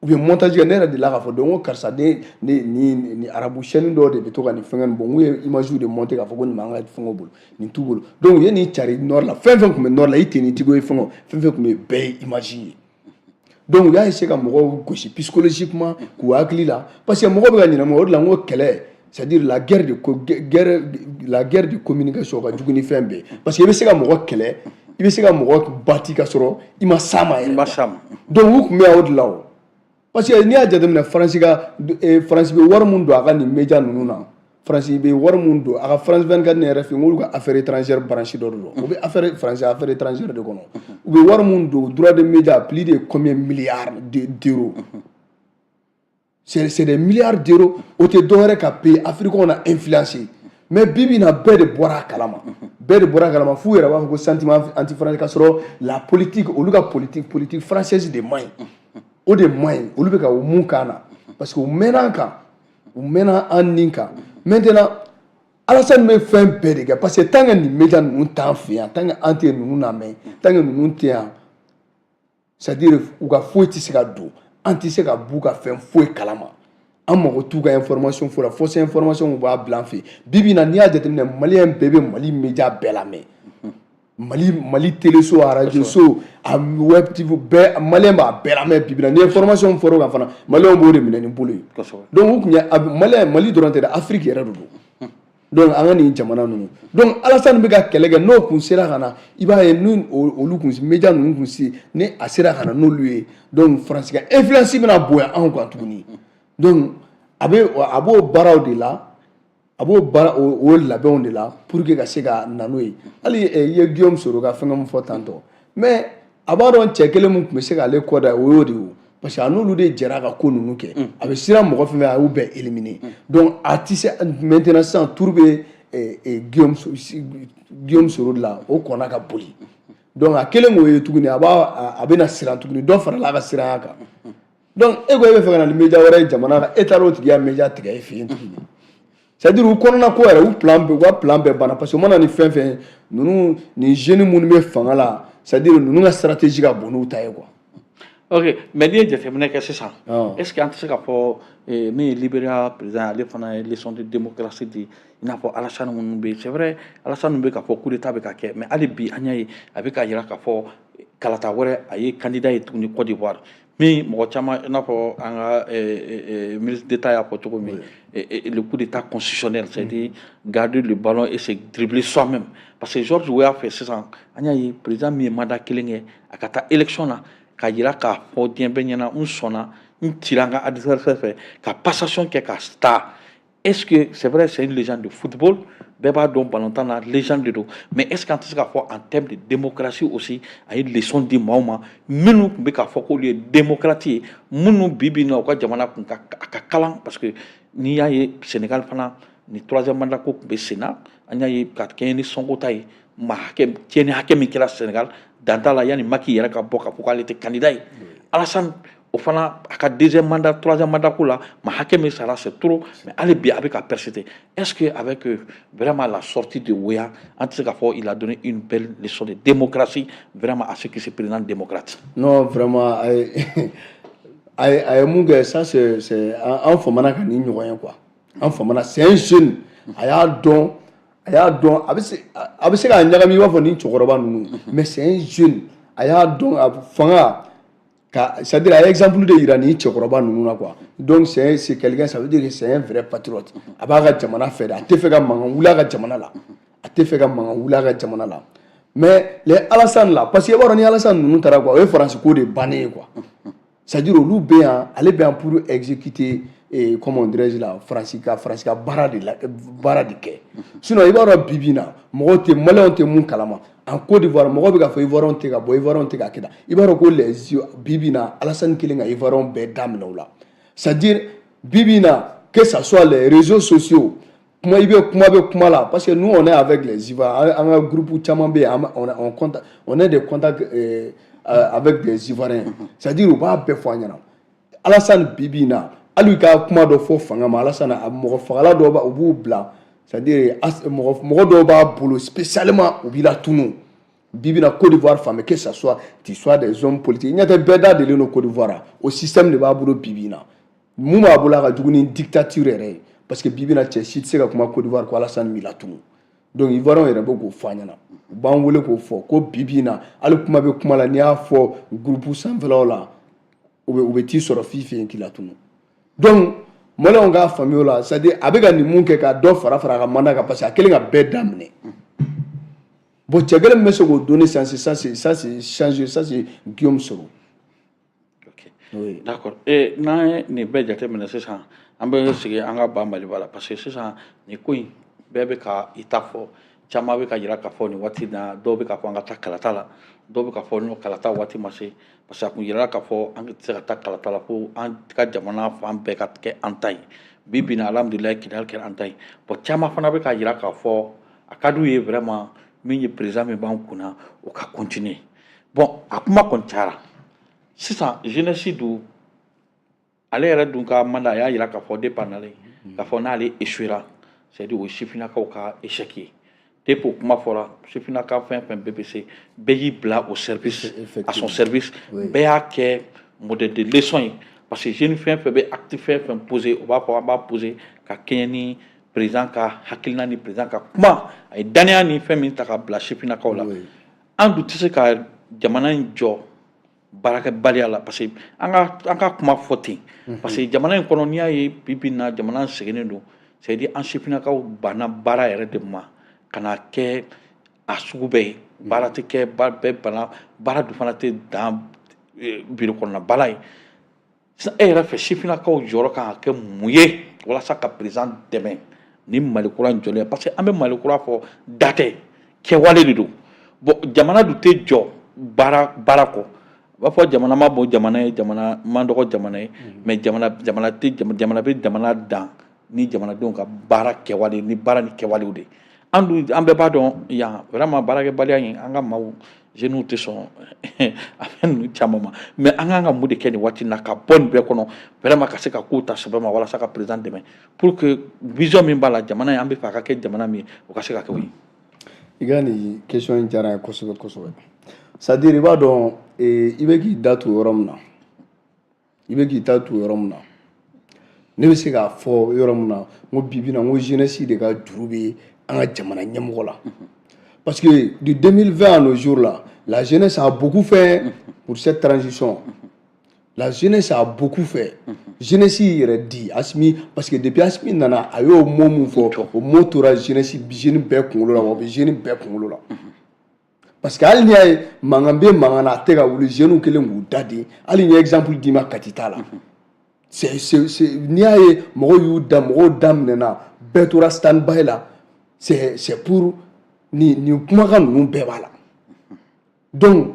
u bɛ montage kɛ. Ne yɛrɛ delila k'a fɔ donc ko karisa ne ni ni ni arabu chaîne dɔw de bɛ to ka nin fɛngɛ nin bɔ, n k'u ye image de monter k'a fɔ ko nin b'an ka fɛngɛw bolo, nin t'u bolo. Donc u ye nin cari nord la, fɛn fɛn tun bɛ nord la, i tenitigiw ye, fɛngɛw fɛn fɛn tun bɛ yen, bɛɛ ye image ye. Donc u y'a essayer ka mɔgɔw gosi psychologiquement k'u hakili la, parce que mɔgɔw bɛ ka ɲinɛ mun, o de la n ko kɛlɛ, c'est-à-dire la guerre de communication ka jugu ni fɛn bɛɛ, parce que i bɛ se ka mɔgɔ kɛlɛ, i bɛ se ka mɔgɔ bati ka sɔrɔ i ma s'a ma yɛrɛ.
I ma s'a ma.
Donc u tun bɛ yan o de la o, parce que n'i y'a jateminɛ, Faransi bɛ wari mun don a ka nin média ninnu na, Faransi bɛ wari mun don a ka France 24 ni RFI, n k'olu ka affaire étrangère branche dɔ de don, o bɛ affaire Faransi affaire étrangère de kɔnɔ. U bɛ wari mun don droit de média, plus de combien milliards d'euros, c'est des milliards d'euros. O tɛ dɔwɛrɛ ka pays africains na influencer. Mais bi bi in na, bɛɛ de bɔra a kalama, bɛɛ de bɔra a kalama, f'u yɛrɛ b'a fɔ ko sentiment anti français, ka sɔrɔ la politique, olu ka politique française de man ɲi, o de man ɲi. Olu bɛ ka o mun k'an na. Parce que u mɛnna an kan, u mɛnna an nin kan. Maintenant, Alassane bɛ fɛn bɛɛ de kɛ, parce que tant que nin média ninnu t'an fɛ yan, tant que an tɛ ninnu lamɛn, tant que ninnu tɛ yan, c'est à dire u ka foyi tɛ se ka don, an tɛ se ka b'u ka fɛn foyi kalama. An mago t'u ka information foyi la, fausse information u b'a bila an fɛ yen. Bi bi in na, n'i y'a jateminɛ, malien bɛɛ bɛ Mali média bɛɛ lamɛn, Mali téléso, radio so, a web TV bɛɛ, malien b'a bɛɛ lamɛn bi bi in na. Ni information fɔra o kan fana, malienw b'o de minɛ ni bolo ye. Donc u tun ye malien, Mali dɔrɔn tɛ dɛ, Afrique yɛrɛ de don. Donc an ka nin jamana ninnu, donc Alassane bɛ ka kɛlɛ kɛ. N'o kun sera ka na, i b'a ye ni olu kun média ninnu kun se, ni a sera ka na n'olu ye, donc Faransi ka influence bɛna bonya anw kan tuguni. Donc a b'o baaraw de la, a b'o baara o labɛnw de la pour que ka se ka na n'o ye. Hali i ye Guillaume Soro ka fɛngɛ min fɔ tantôt, mais a b'a dɔn cɛ kelen min tun bɛ se k'ale kɔ da, o y'o de ye o, parce que a n'olu de jɛra ka ko ninnu kɛ. A bɛ siran mɔgɔ fɛn fɛn, a y'u bɛɛ éliminer. Donc a ti se. Maintenant sisan, tour bɛ Guillaume Soro de la, o kɔnna ka boli. Donc a kelen k'o ye tuguni, a b'a a bɛna siran tuguni, dɔ farala a ka siranya kan. Donc e ko e bɛ fɛ ka na ni média wɛrɛ ye jamana kan, e taara o tigi ka média tigɛ e fɛ yen tuguni. C'est à dire u kɔnɔna ko yɛrɛ, u plan bɛɛ, u ka plan bɛɛ banna, parce que u mana ni fɛn fɛn ninnu, nin jeunes minnu bɛ fanga la, c'est à dire ninnu ka stratégie ka bon n'u ta ye quoi.
Ok, mais n'i ye jateminɛ kɛ sisan, est ce que an tɛ se k'a fɔ min ye Libéria président, ale fana ye leçon de démocratie di, i n'a fɔ Alassane minnu bɛ yen? C'est vrai, Alassane bɛ k'a fɔ coup d'état bɛ ka kɛ, mais hali bi an y'a ye a bɛ k'a jira k'a fɔ kalata wɛrɛ a ye candidat ye tuguni Côte d'Ivoire, min mɔgɔ caman, i n'a fɔ an ka ministre d'État y'a fɔ cogo min, le coup d'état constitutionnel, c'est-à-dire garder le ballon et se dribbler soi-même, parce que Georges Weah fɛ sisan, an y'a ye président min ye mandat kelen kɛ, a ka taa élection na k'a jira k'a fɔ diɲɛ bɛɛ ɲɛna n sɔnna, n cira n ka adversaire fɛ ka passation kɛ ka star. Est-ce que c'est vrai, c'est une légende de football, bɛɛ b'a dɔn balontan na légende de don, mais est-ce qu'an tɛ se k'a fɔ en termes de démocratie aussi, a ye leçon di maaw ma minnu tun bɛ k'a fɔ k'olu ye démocrate ye, minnu bi bi in na u ka jamana kun ka a ka kalan? Parce que n'i y'a ye Sénégal fana, ni troisième mandat ko tun bɛ sen na, an y'a ye ka kɛɲɛ ni Sonko ta ye, maa hakɛ tiɲɛni hakɛ min kɛra Sénégal, dan t'a la, yanni Macky yɛrɛ ka bɔ k'a fɔ k'ale tɛ candidat ye. Alassane o fana, a ka deuxième mandat, troisième mandat ko la, maa hakɛ min sara, c'est trop, mais hali bi a bɛ ka persister. Est-ce que avec vraiment la sortie de Weah, an tɛ se k'a fɔ il a donné une belle leçon de démocratie vraiment à ceux qui se présentent démocrates?
Non, vraiment, a ye mun kɛ, ça c'est an famana ka nin ɲɔgɔn ye quoi. An famana, c'est un jeune, a y'a dɔn, a y'a dɔn a bɛ se k'a ɲagami i b'a fɔ nin cɛkɔrɔba ninnu, mais c'est un jeune, a y'a dɔn a fanga ka, c'est à dire a ye exemple de yira nin cɛkɔrɔba ninnu na quoi. Donc c'est quelqu'un, ça veut dire que c'est un vrai patriote. A b'a ka jamana fɛ de, a tɛ fɛ ka mankan wuli a ka jamana la, a tɛ fɛ ka mankan wuli a ka jamana la. Mais les Alassane là, parce que i b'a dɔn ni Alassane ninnu taara quoi, o ye Faransi ko de bannen ye quoi. C'est à dire olu bɛ yan, ale bɛ yan pour exécuter et comment dirais-je là, Faransi ka baara de la, baara de kɛ. Sinon i b'a dɔn bi bi in na, mɔgɔw tɛ, maliyɛnw tɛ mun kalama en Côte d'Ivoire, mɔgɔw bɛ k'a fɔ Ivoirien tɛ ka bɔ, Ivoirien tɛ ka kɛ tan. I b'a dɔn ko les bi bi in na, Alassane kelen ka Ivoirien bɛɛ daminɛ o la. C'est à dire bi bi in na, que ça soit les réseaux sociaux, kuma i bɛ kuma bɛ kuma la, parce que nous on est avec les Ivoiriens, an ka groupe caman bɛ yen, on compte, on est des contacts avec des Ivoiriens, c'est à dire u b'a bɛɛ fɔ an ɲɛna. Alassane bi bi in na, hali ka kuma dɔ fɔ fanga ma, Alassane a mɔgɔ fagala dɔw b'a u b'u bila, c'est à dire mɔgɔ dɔw b'a bolo spécialement, u b'i latunu bi bi in na Côte d'Ivoire fan bɛɛ, que ça soit tu sois des hommes politiques, ɲɛ tɛ bɛɛ da delen don Côte d'Ivoire, o système de b'a bolo bi bi in na. Mun b'a bolo, a ka jugu ni dictature yɛrɛ ye, parce que bi bi in na, cɛ si tɛ se ka kuma Côte d'Ivoire ko Alassane m'i latunu. Donc Ivoiriens yɛrɛ bɛ k'o fɔ an ɲɛna, u b'an wele k'o fɔ ko bi bi in na, hali kuma bɛ kuma la, n'i y'a fɔ groupe sanfɛlaw la, u bɛ t'i sɔrɔ f'i fɛ yen k'i latunu. Donc maliyɛnw k'a faamuya o la, c'est à dire a bɛ ka nin mun kɛ ka dɔ fara fara a ka mandat kan, parce que a kɛlen ka bɛɛ daminɛ. Bon, cɛ kelen min bɛ se k'o donner sisan, ça c'est changer, ça c'est Guillaume Soro.
Ok.
Oui.
D'accord. Et n'an ye nin bɛɛ jateminɛ sisan, an bɛ sigi an ka ba Maliba la, parce que sisan nin ko in bɛɛ bɛ ka i ta fɔ, caman bɛ ka jira k'a fɔ nin waati in na, dɔw bɛ k'a fɔ an ka taa kalata la, dɔw bɛ k'a fɔ n'o kalata waati ma se, parce que a kun yirala k'a fɔ an tɛ se ka taa kalata la fo an ka jamana fan bɛɛ ka kɛ an ta ye. Bi bi in na, alhamdulilayi, Kidali kɛra an ta ye. Bon, caman fana bɛ ka jira k'a fɔ a ka d'u ye vraiment min ye président min b'an kunna, o ka continuer. Bon, a kuma kɔni cayara sisan, jeunesse dun Ale yɛrɛ dun ka mandat, a y'a yira k'a fɔ depuis a nalen k'a fɔ n'ale échouera, c'est à dire o ye sifinnakaw ka échec ye. Depuis o kuma fɔra, sifinnaka fɛn fɛn bɛɛ bɛ se, bɛɛ y'i bila au service, à son service. Bɛɛ y'a kɛ modèle de leçon ye, parce que jeune fɛn fɛn bɛ acte fɛn fɛn posé, o b'a fɔ an b'a posé ka kɛɲɛ ni président ka hakilina ni président ka kuma, a ye danaya ni fɛn min ta ka bila sifinnakaw la. An dun tɛ se ka jamana in jɔ baarakɛbaliya la, parce que an ka kuma fɔ ten, parce que jamana in kɔnɔ, n'i y'a ye bi bi in na jamana seginnen don, c'est à dire an sifinnakaw banna baara yɛrɛ de ma ka na kɛ a sugu bɛɛ ye. Baara tɛ kɛ, bɛɛ banna baara dun fana tɛ dan biro kɔnɔna baara ye. E yɛrɛ fɛ, sifinnakaw jɔyɔrɔ kan ka kɛ mun ye walasa ka président dɛmɛ ni Mali kura in jɔlen ye? Parce que an bɛ Mali kura fɔ, da tɛ, kɛwale de don. Bon, jamana dun tɛ jɔ baara baara kɔ. U b'a fɔ jamana ma bon, jamana ye jamana man dɔgɔ jamana ye, mais jamana tɛ, jamana bɛ jamana dan ni jamanadenw ka baara kɛwale ni baara ni kɛwalew de. An dun, an bɛɛ b'a dɔn yan, vraiment, baarakɛbaliya in, an ka maaw, jeunes tɛ sɔn a fɛn ninnu caman ma. Mais an kan ka mun de kɛ nin waati in na ka bɔ nin bɛɛ kɔnɔ, vraiment, ka se ka kow ta sɛbɛ ma walasa ka président dɛmɛ pour que vision min b'a la, jamana in, an bɛ fɛ a ka kɛ jamana min ye, o ka se ka kɛ o ye?
I ka nin question in diyara n ye kosɛbɛ kosɛbɛ. C'est à dire, i b'a dɔn, i bɛ k'i da tu yɔrɔ min na, i bɛ k'i da tu yɔrɔ min na, ne bɛ se k'a fɔ yɔrɔ min na, n ko bi bi in na, n ko jeunesse de ka juru bɛ an ka jamana ɲɛmɔgɔ la, parce que de 2020 à nos jours là, la jeunesse a beaucoup fait pour cette transition. La jeunesse a beaucoup fait. Jeunesse y'i yɛrɛ di Asimi, parce que depuis Asimi nana, a y'o mot mun fɔ, o mot tora jeunesse, jeune bɛɛ kunkolo la, wa o bɛ jeune bɛɛ kunkolo la, parce que hali n'i y'a ye mankan bɛ mankan na, a tɛ ka wuli, jeunes kɛlen k'u da de. Hali n ye exemple d'i ma Kati ta la, c'est n'i y'a ye mɔgɔw y'u da, mɔgɔw da minɛna, bɛɛ tora stand by la, c'est pour nin kumakan ninnu bɛɛ b'a la. Donc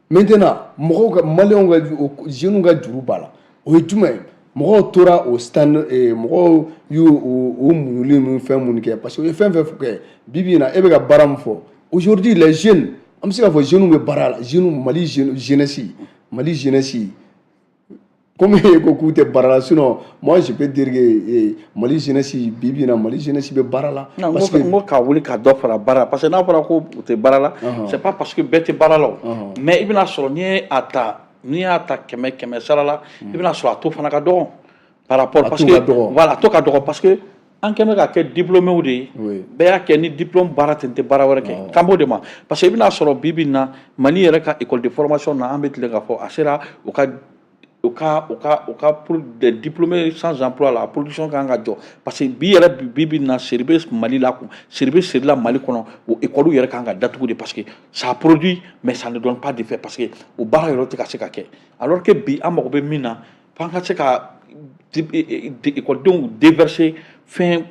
maintenant, mɔgɔw ka, maliyɛnw ka, jeunes ka juru b'a la. O ye jumɛn ye? Mɔgɔw tora o stand, mɔgɔw y'u o muɲuli ni fɛn minnu kɛ, parce que u ye fɛn fɛn kɛ. Bi bi in na, e bɛ ka baara min fɔ, aujourd'hui les jeunes, an bɛ se k'a fɔ jeunes bɛ baara la. Jeunes, Mali jeunesse, Mali jeunesse, comme e ko k'u tɛ baara la, sinon moi je peux dire que Mali jeunesse, bi bi in na, Mali jeunesse bɛ baara la.
Parce que n ko ka wuli ka dɔ fara baara, parce que n'a fɔra ko u tɛ baara la, c'est pas parce que bɛɛ tɛ baara la o, mais i bɛna sɔrɔ n'i y'a ta kɛmɛ kɛmɛ sara la, i bɛna sɔrɔ a taux fana ka dɔgɔ par rapport, parce que voilà, a taux ka dɔgɔ, parce que an kɛn bɛ ka kɛ diplômés de ye. Bɛɛ y'a kɛ ni diplôme baara tɛ, n tɛ baara wɛrɛ kɛ, k'an b'o de ma, parce que i bɛna sɔrɔ bi bi in na, Mali yɛrɛ ka école de formation na, an bɛ tilen k'a fɔ a sera u ka pour des diplômés sans emploi la, production kan ka jɔ, parce que bi yɛrɛ, bi bi na, seri bɛ Mali la kun, seri bɛ seri la Mali kɔnɔ, o école yɛrɛ kan ka datugu de, parce que ça produit mais ça ne donne pas d'effet, parce que o baara yɛrɛ tɛ ka se ka kɛ, alors que bi an mago bɛ min na, f'an ka se ka écoledenw déverser fɛn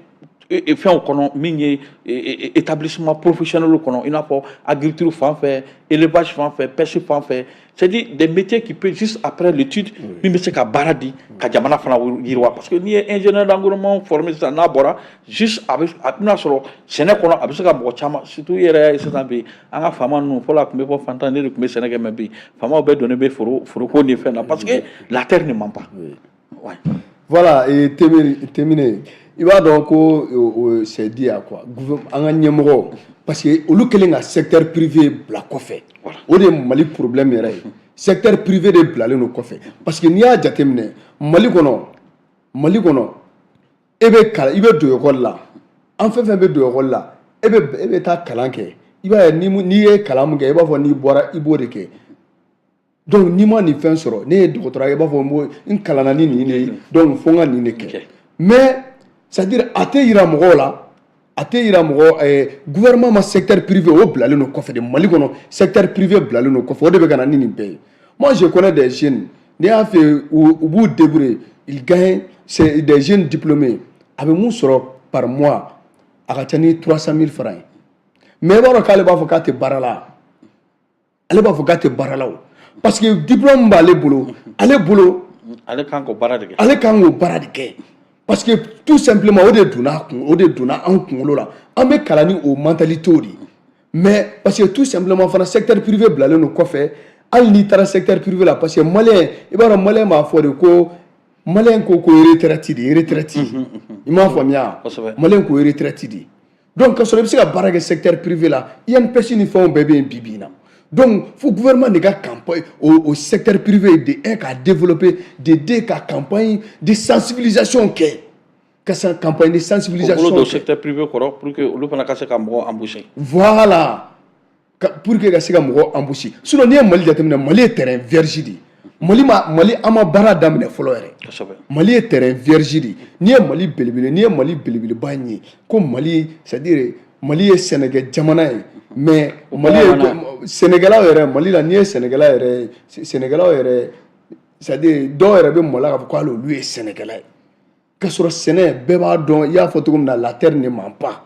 fɛnw kɔnɔ min ye établissement professionnel kɔnɔ, i n'a fɔ agriculture fan fɛ, élevage fan fɛ, pêche fan fɛ, c'est-à-dire des métiers qui peuvent, juste après l'étude, min bɛ se ka baara di ka jamana fana yiriwa. Parce que n'i ye ingénieur d'environnement formé sisan, n'a bɔra juste, a bɛ, a bɛna sɔrɔ sɛnɛ kɔnɔ, a bɛ se ka mɔgɔ caman, surtout i yɛrɛ ye sisan bi, an ka faama ninnu, fɔlɔ a tun bɛ fɔ fantan ne de tun bɛ sɛnɛ kɛ, mais bi faamaw bɛɛ donnen bɛ foro foroko ni fɛn na, parce que la terre ne ment pas. Ouais.
Voilà, et Temine, i b'a dɔn ko c'est dit à quoi an ka ɲɛmɔgɔ, parce que olu kɛlen ka secteur privé bila kɔfɛ, o de ye Mali problème yɛrɛ ye. Secteur privé de bilalen don kɔfɛ, parce que n'i y'a jateminɛ Mali kɔnɔ, Mali kɔnɔ, e bɛ kalan, i bɛ don école la, an fɛn fɛn bɛ don école la, e bɛ taa kalan kɛ, i b'a ye n'i ye kalan min kɛ, i b'a fɔ n'i bɔra i b'o de kɛ. Donc n'i ma nin fɛn sɔrɔ, ne ye dɔgɔtɔrɔ ye, i b'a fɔ n ko n kalanna ni nin de ye, donc fo n ka nin de kɛ. Mais c'est à dire, a tɛ yira mɔgɔw la, a tɛ yira mɔgɔ, gouvernement ma secteur privé o bilalen don kɔfɛ de. Mali kɔnɔ, secteur privé bilalen don kɔfɛ, o de bɛ ka na ni nin bɛɛ ye. Moi, je connais des jeunes, n'i y'a fɛ, u b'u débrouiller, ils gagnent, c'est des jeunes diplômés, a bɛ mun sɔrɔ par mois, a ka ca ni 300 000 francs ye, mais i b'a dɔn k'ale b'a fɔ k'a tɛ baara la, ale b'a fɔ k'a tɛ baara la o, parce que diplôme b'ale bolo, ale bolo.
Ale kan k'o baara de kɛ.
Ale kan k'o baara de kɛ, parce que tout simplement o de donna a kun, o de donna an kunkolo la, an bɛ kalan ni o mentalité de ye. Mais parce que tout simplement fana, secteur privé bilalen don kɔfɛ. Hali n'i taara secteur privé la, parce que maliyɛn, i b'a dɔn, maliyɛn b'a fɔ de ko Malien ko ko retraite de, retraite, i m'a faamuya? Malien ko retraite de. Donc ka sɔrɔ i bɛ se ka baara kɛ secteur privé la, INPS ni fɛnw bɛɛ bɛ yen bi bi in na. Donc fo gouvernement de ka campagne au secteur privé, de un, k'a développer, de deux, ka campagne de sensibilisation kɛ, ka campagne de sensibilisation.
K'o bolo don secteur privé kɔrɔ pour que olu fana ka se ka mɔgɔw embaucher.
Voilà, pour que ka se ka mɔgɔw embaucher. Sinon n'i ye Mali jateminɛ, Mali ye terrain vierge de ye. Mali ma, Mali an ma baara daminɛ fɔlɔ yɛrɛ. Mali ye terrain vierge de ye. N'i ye Mali belebele, n'i ye Mali belebeleba in ye ko Mali, c'est à dire Mali ye sɛnɛkɛ jamana ye, mais Mali ye sɛnɛkɛlaw yɛrɛ, Mali la, n'i ye sɛnɛkɛla yɛrɛ, sɛnɛkɛlaw yɛrɛ, c'est à dire dɔw yɛrɛ bɛ maloya k'a fɔ ko hali olu ye sɛnɛkɛla ye, k'a sɔrɔ sɛnɛ bɛɛ b'a dɔn, i y'a fɔ cogo min na, la terre ne ment pas.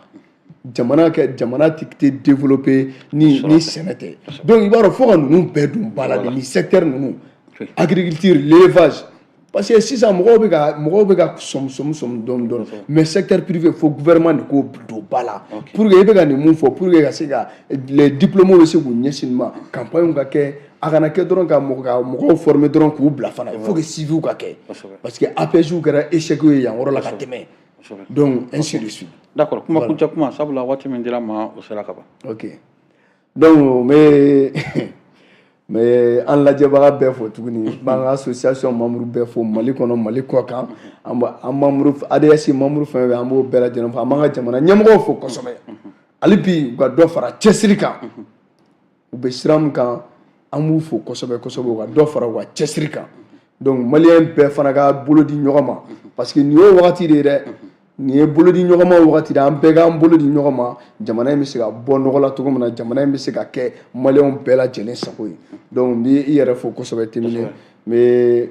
Jamana kɛ, jamana tɛ développer ni sɛnɛ tɛ. Donc i b'a dɔn, fo ka ninnu bɛɛ don ba la de, ni secteur ninnu, agriculture, l'élevage, parce que sisan mɔgɔw bɛ ka sɔmi sɔmi sɔmi dɔɔni dɔɔni. Mais secteur privé, fo gouvernement de k'o don ba la pour que i bɛ ka nin mun fɔ, pour que ka se ka les diplômés bɛ se k'u ɲɛsin nin ma, campagne ka kɛ. A kana kɛ dɔrɔn ka mɔgɔw former dɔrɔn k'u bila fana, il faut que suivi ka kɛ, parce que APS kɛra échec ye yan yɔrɔ la ka tɛmɛ, donc ainsi de suite.
D'accord, kuma kuncɛ kuma, sabula waati min dira ma, o sera ka ban.
Ok, donc n bɛ an lajɛbaga bɛɛ fo tuguni, n b'an ka association membre bɛɛ fo, Mali kɔnɔ, Mali kɔ kan. An b'a an membre ADS membre fɛn fɛn, an b'o bɛɛ lajɛlen fo. An b'an ka jamana ɲɛmɔgɔw fo kosɛbɛ. Hali bi, u ka dɔ fara cɛsiri kan. U bɛ sira min kan, an b'u fo kosɛbɛ kosɛbɛ, u ka dɔ fara u ka cɛsiri kan. Donc malien bɛɛ fana ka bolo di ɲɔgɔn ma, parce que nin y'o wagati de ye dɛ, nin ye bolo di ɲɔgɔn ma wagati de. An bɛɛ k'an bolo di ɲɔgɔn ma, jamana in bɛ se ka bɔ nɔgɔ la cogo min na, jamana in bɛ se ka kɛ malienw bɛɛ lajɛlen sago ye. Donc n bɛ i yɛrɛ fo kosɛbɛ Timini, n bɛ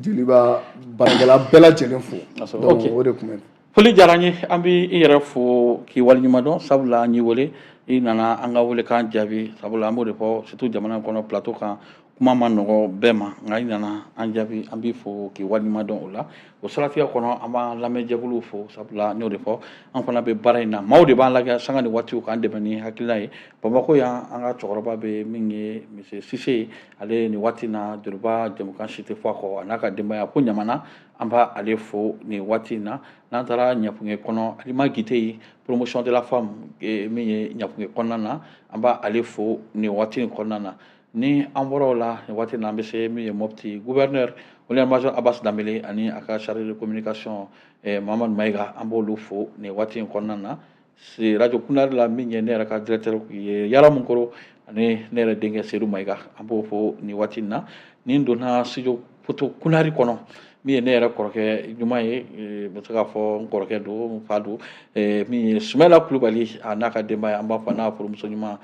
Joliba baarakɛla bɛɛ lajɛlen fo. Donc o de tun bɛ.
Foli diyara n ye. An bɛ i yɛrɛ fo k'i waleɲuman dɔn, sabula an y'i wele, i nana an ka welekan jaabi, sabula an b'o de fɔ, surtout jamana in kɔnɔ, plateau kan, kuma ma nɔgɔ bɛɛ ma, nka i nana an jaabi, an b'i fo k'i waleɲuman dɔn o la. O siratigɛ kɔnɔ, an b'an lamɛnjɛkuluw fo, sabula n y'o de fɔ, an fana bɛ baara in na, maaw de b'an lajɛ sanga ni waatiw k'an dɛmɛ ni hakilina ye. Bamakɔ yan, an ka cɛkɔrɔba bɛ min ye monsieur Sise, ale nin waati na, Joliba jɛmukan si tɛ fɔ a kɔ, a n'a ka denbaya fo Ɲamana, an b'a ale fo nin waati in na. N'an taara Ɲafunke kɔnɔ, Alima Gite, promotion de la femme, min ye Ɲafunke kɔnɔna na, an b'a ale fo nin waati in kɔnɔna na. Ni an bɔra o la nin waati in na, an bɛ se min ye Mopti, gouverneur colonel major Abbas Danbele ani a ka chargé de communication Mahamadu Mayiga, an b'olu fo nin waati in kɔnɔna na. Radio Kunari la, min ye ne yɛrɛ ka directeur ye Yara Munkoro, ani ne yɛrɛ denkɛ Seydou Mayiga, an b'o fo nin waati in na. Ni n donna studio photo Kunari kɔnɔ, min ye ne yɛrɛ kɔrɔkɛ ɲuman ye, n bɛ se k'a fɔ n kɔrɔkɛ don, n fa don, min ye Sumayila Kulubali, a n'a ka denbaya, an b'a fɔ, n'a furumuso ɲuman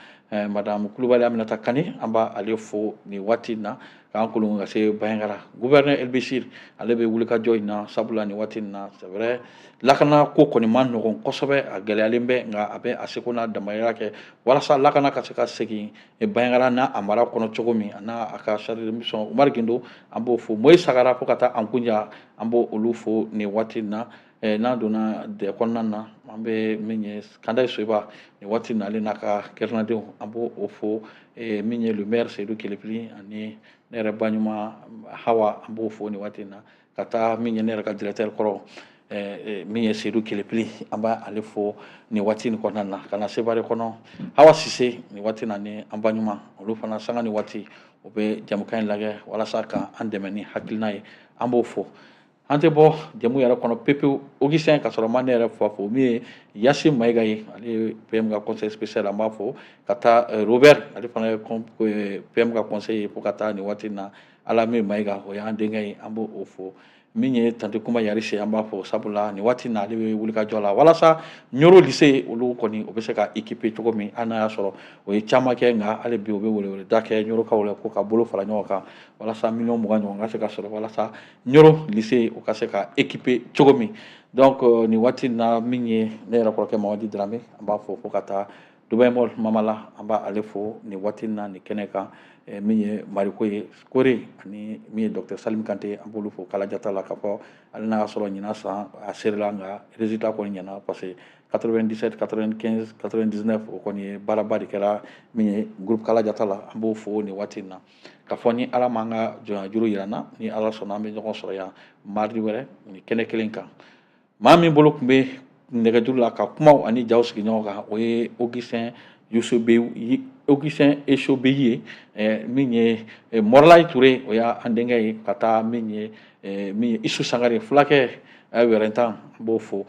madame Kulubali Aminata Kane, an b'a ale fo nin waati in na. K'an kolon ka se Bandiagara, gouverneur El Bechir, ale bɛ wulikajɔ in na, sabula nin waati in na, c'est vrai, lakana ko kɔni ma nɔgɔn kosɛbɛ, a gɛlɛyalen bɛ, nka a bɛ a seko n'a damayira kɛ walasa lakana ka se ka segin Bandiagara n'a a mara kɔnɔ cogo min, a n'a a ka chargé de mission Umar Gindo, an b'o fo. Moyi Sagara fo ka taa an kunja, an b'o olu fo nin waati in na. N'an donna dɛ kɔnɔna na, an bɛ min ye Kandayi Soyiba nin waati in na, ale n'a ka kɛrɛnadenw, an b'o o fo. Min ye le maire Seydou Kelefili ani ne yɛrɛ ba ɲuman Hawa, an b'o fo nin waati in na. Ka taa min ye ne yɛrɛ ka directeur kɔrɔ, min ye Seydou Kelepili, an b'a ale fo nin waati in kɔnɔna na. Ka na Sebare kɔnɔ, Hawa Sise nin waati na ni an ba ɲuman, olu fana sanga ni waati u bɛ jamukan in lajɛ walasa ka an dɛmɛ ni hakilina ye, an b'o fo. An tɛ bɔ jamu yɛrɛ kɔnɔ pepewu, Augustin, ka sɔrɔ ma ne yɛrɛ fa fo, min ye Yasi Mayiga ye, ale ye PM ka conseil spécial, an b'a fo. Ka taa Robert, ale fana ye PM ka conseil ye, fo ka taa nin waati in na Alami Mayiga, o y'an denkɛ ye, an b'o o fo. Min ye tante Kuma Yarise, an b'a fɔ, sabula nin waati in na, ale bɛ wulikajɔ la walasa Ɲoro lycée olu kɔni o bɛ se ka équiper cogo min. Hali n'a y'a sɔrɔ o ye caman kɛ, nka hali bi o bɛ weleweleda kɛ Ɲorokaw la ko ka bolo fara ɲɔgɔn kan walasa miliyɔn 20 ɲɔgɔn ka se ka sɔrɔ walasa Ɲoro lycée o ka se ka équiper cogo min. Donc nin waati in na, min ye ne yɛrɛ kɔrɔkɛ Mamadi Darame, an b'a fɔ, fo ka taa Dubai Mall Mamala, an b'ale fo nin waati in na nin kɛnɛ kan. Min ye Mariko ye Kore ani min ye docteur Salim Kante, an b'olu fo kalajata la, k'a fɔ hali n'a y'a sɔrɔ ɲinan san a serila, nka résultat kɔni ɲɛna, parce que 97 95 99. O kɔni ye baaraba de kɛra min ye groupe Kalajata la. An b'o fo nin waati in na k'a fɔ ni Ala m'an ka jɔnya juru yira n na, ni Ala sɔnna, an bɛ ɲɔgɔn sɔrɔ yan mardi wɛrɛ nin kɛnɛ kelen kan. Maa min bolo tun bɛ nɛgɛjuru la ka kumaw ani jaw sigi ɲɔgɔn kan, o ye Augustin Yosobeyi, Augustin Esobeyi ye. Min ye Mɔrɔlayi Ture, o y'an denkɛ ye, ka taa min ye Isu Sangare fulakɛ wɛrɛntan, an b'o fo.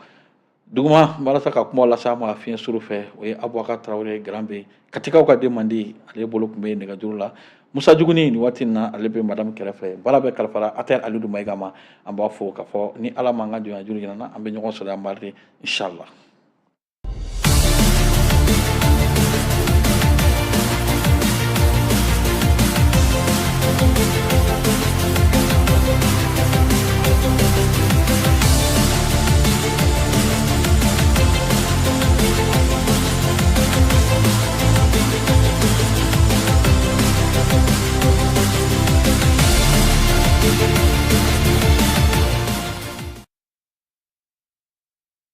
Duguma walasa ka kuma lase a ma fiɲɛ suru fɛ, o ye Abubakar Tarawele Grand B, Katikaw ka den mandi, ale bolo tun bɛ nɛgɛjuru la. Musa Juguni, nin waati in na ale bɛ madame kɛrɛfɛ. Baara bɛɛ kalifara Atɛr Alidu Mayiga ma. An b'a fo k'a fɔ ni Ala m'an ka jɔnya juru ɲinana, an bɛ ɲɔgɔn sɔrɔ yan mardi, inshallah.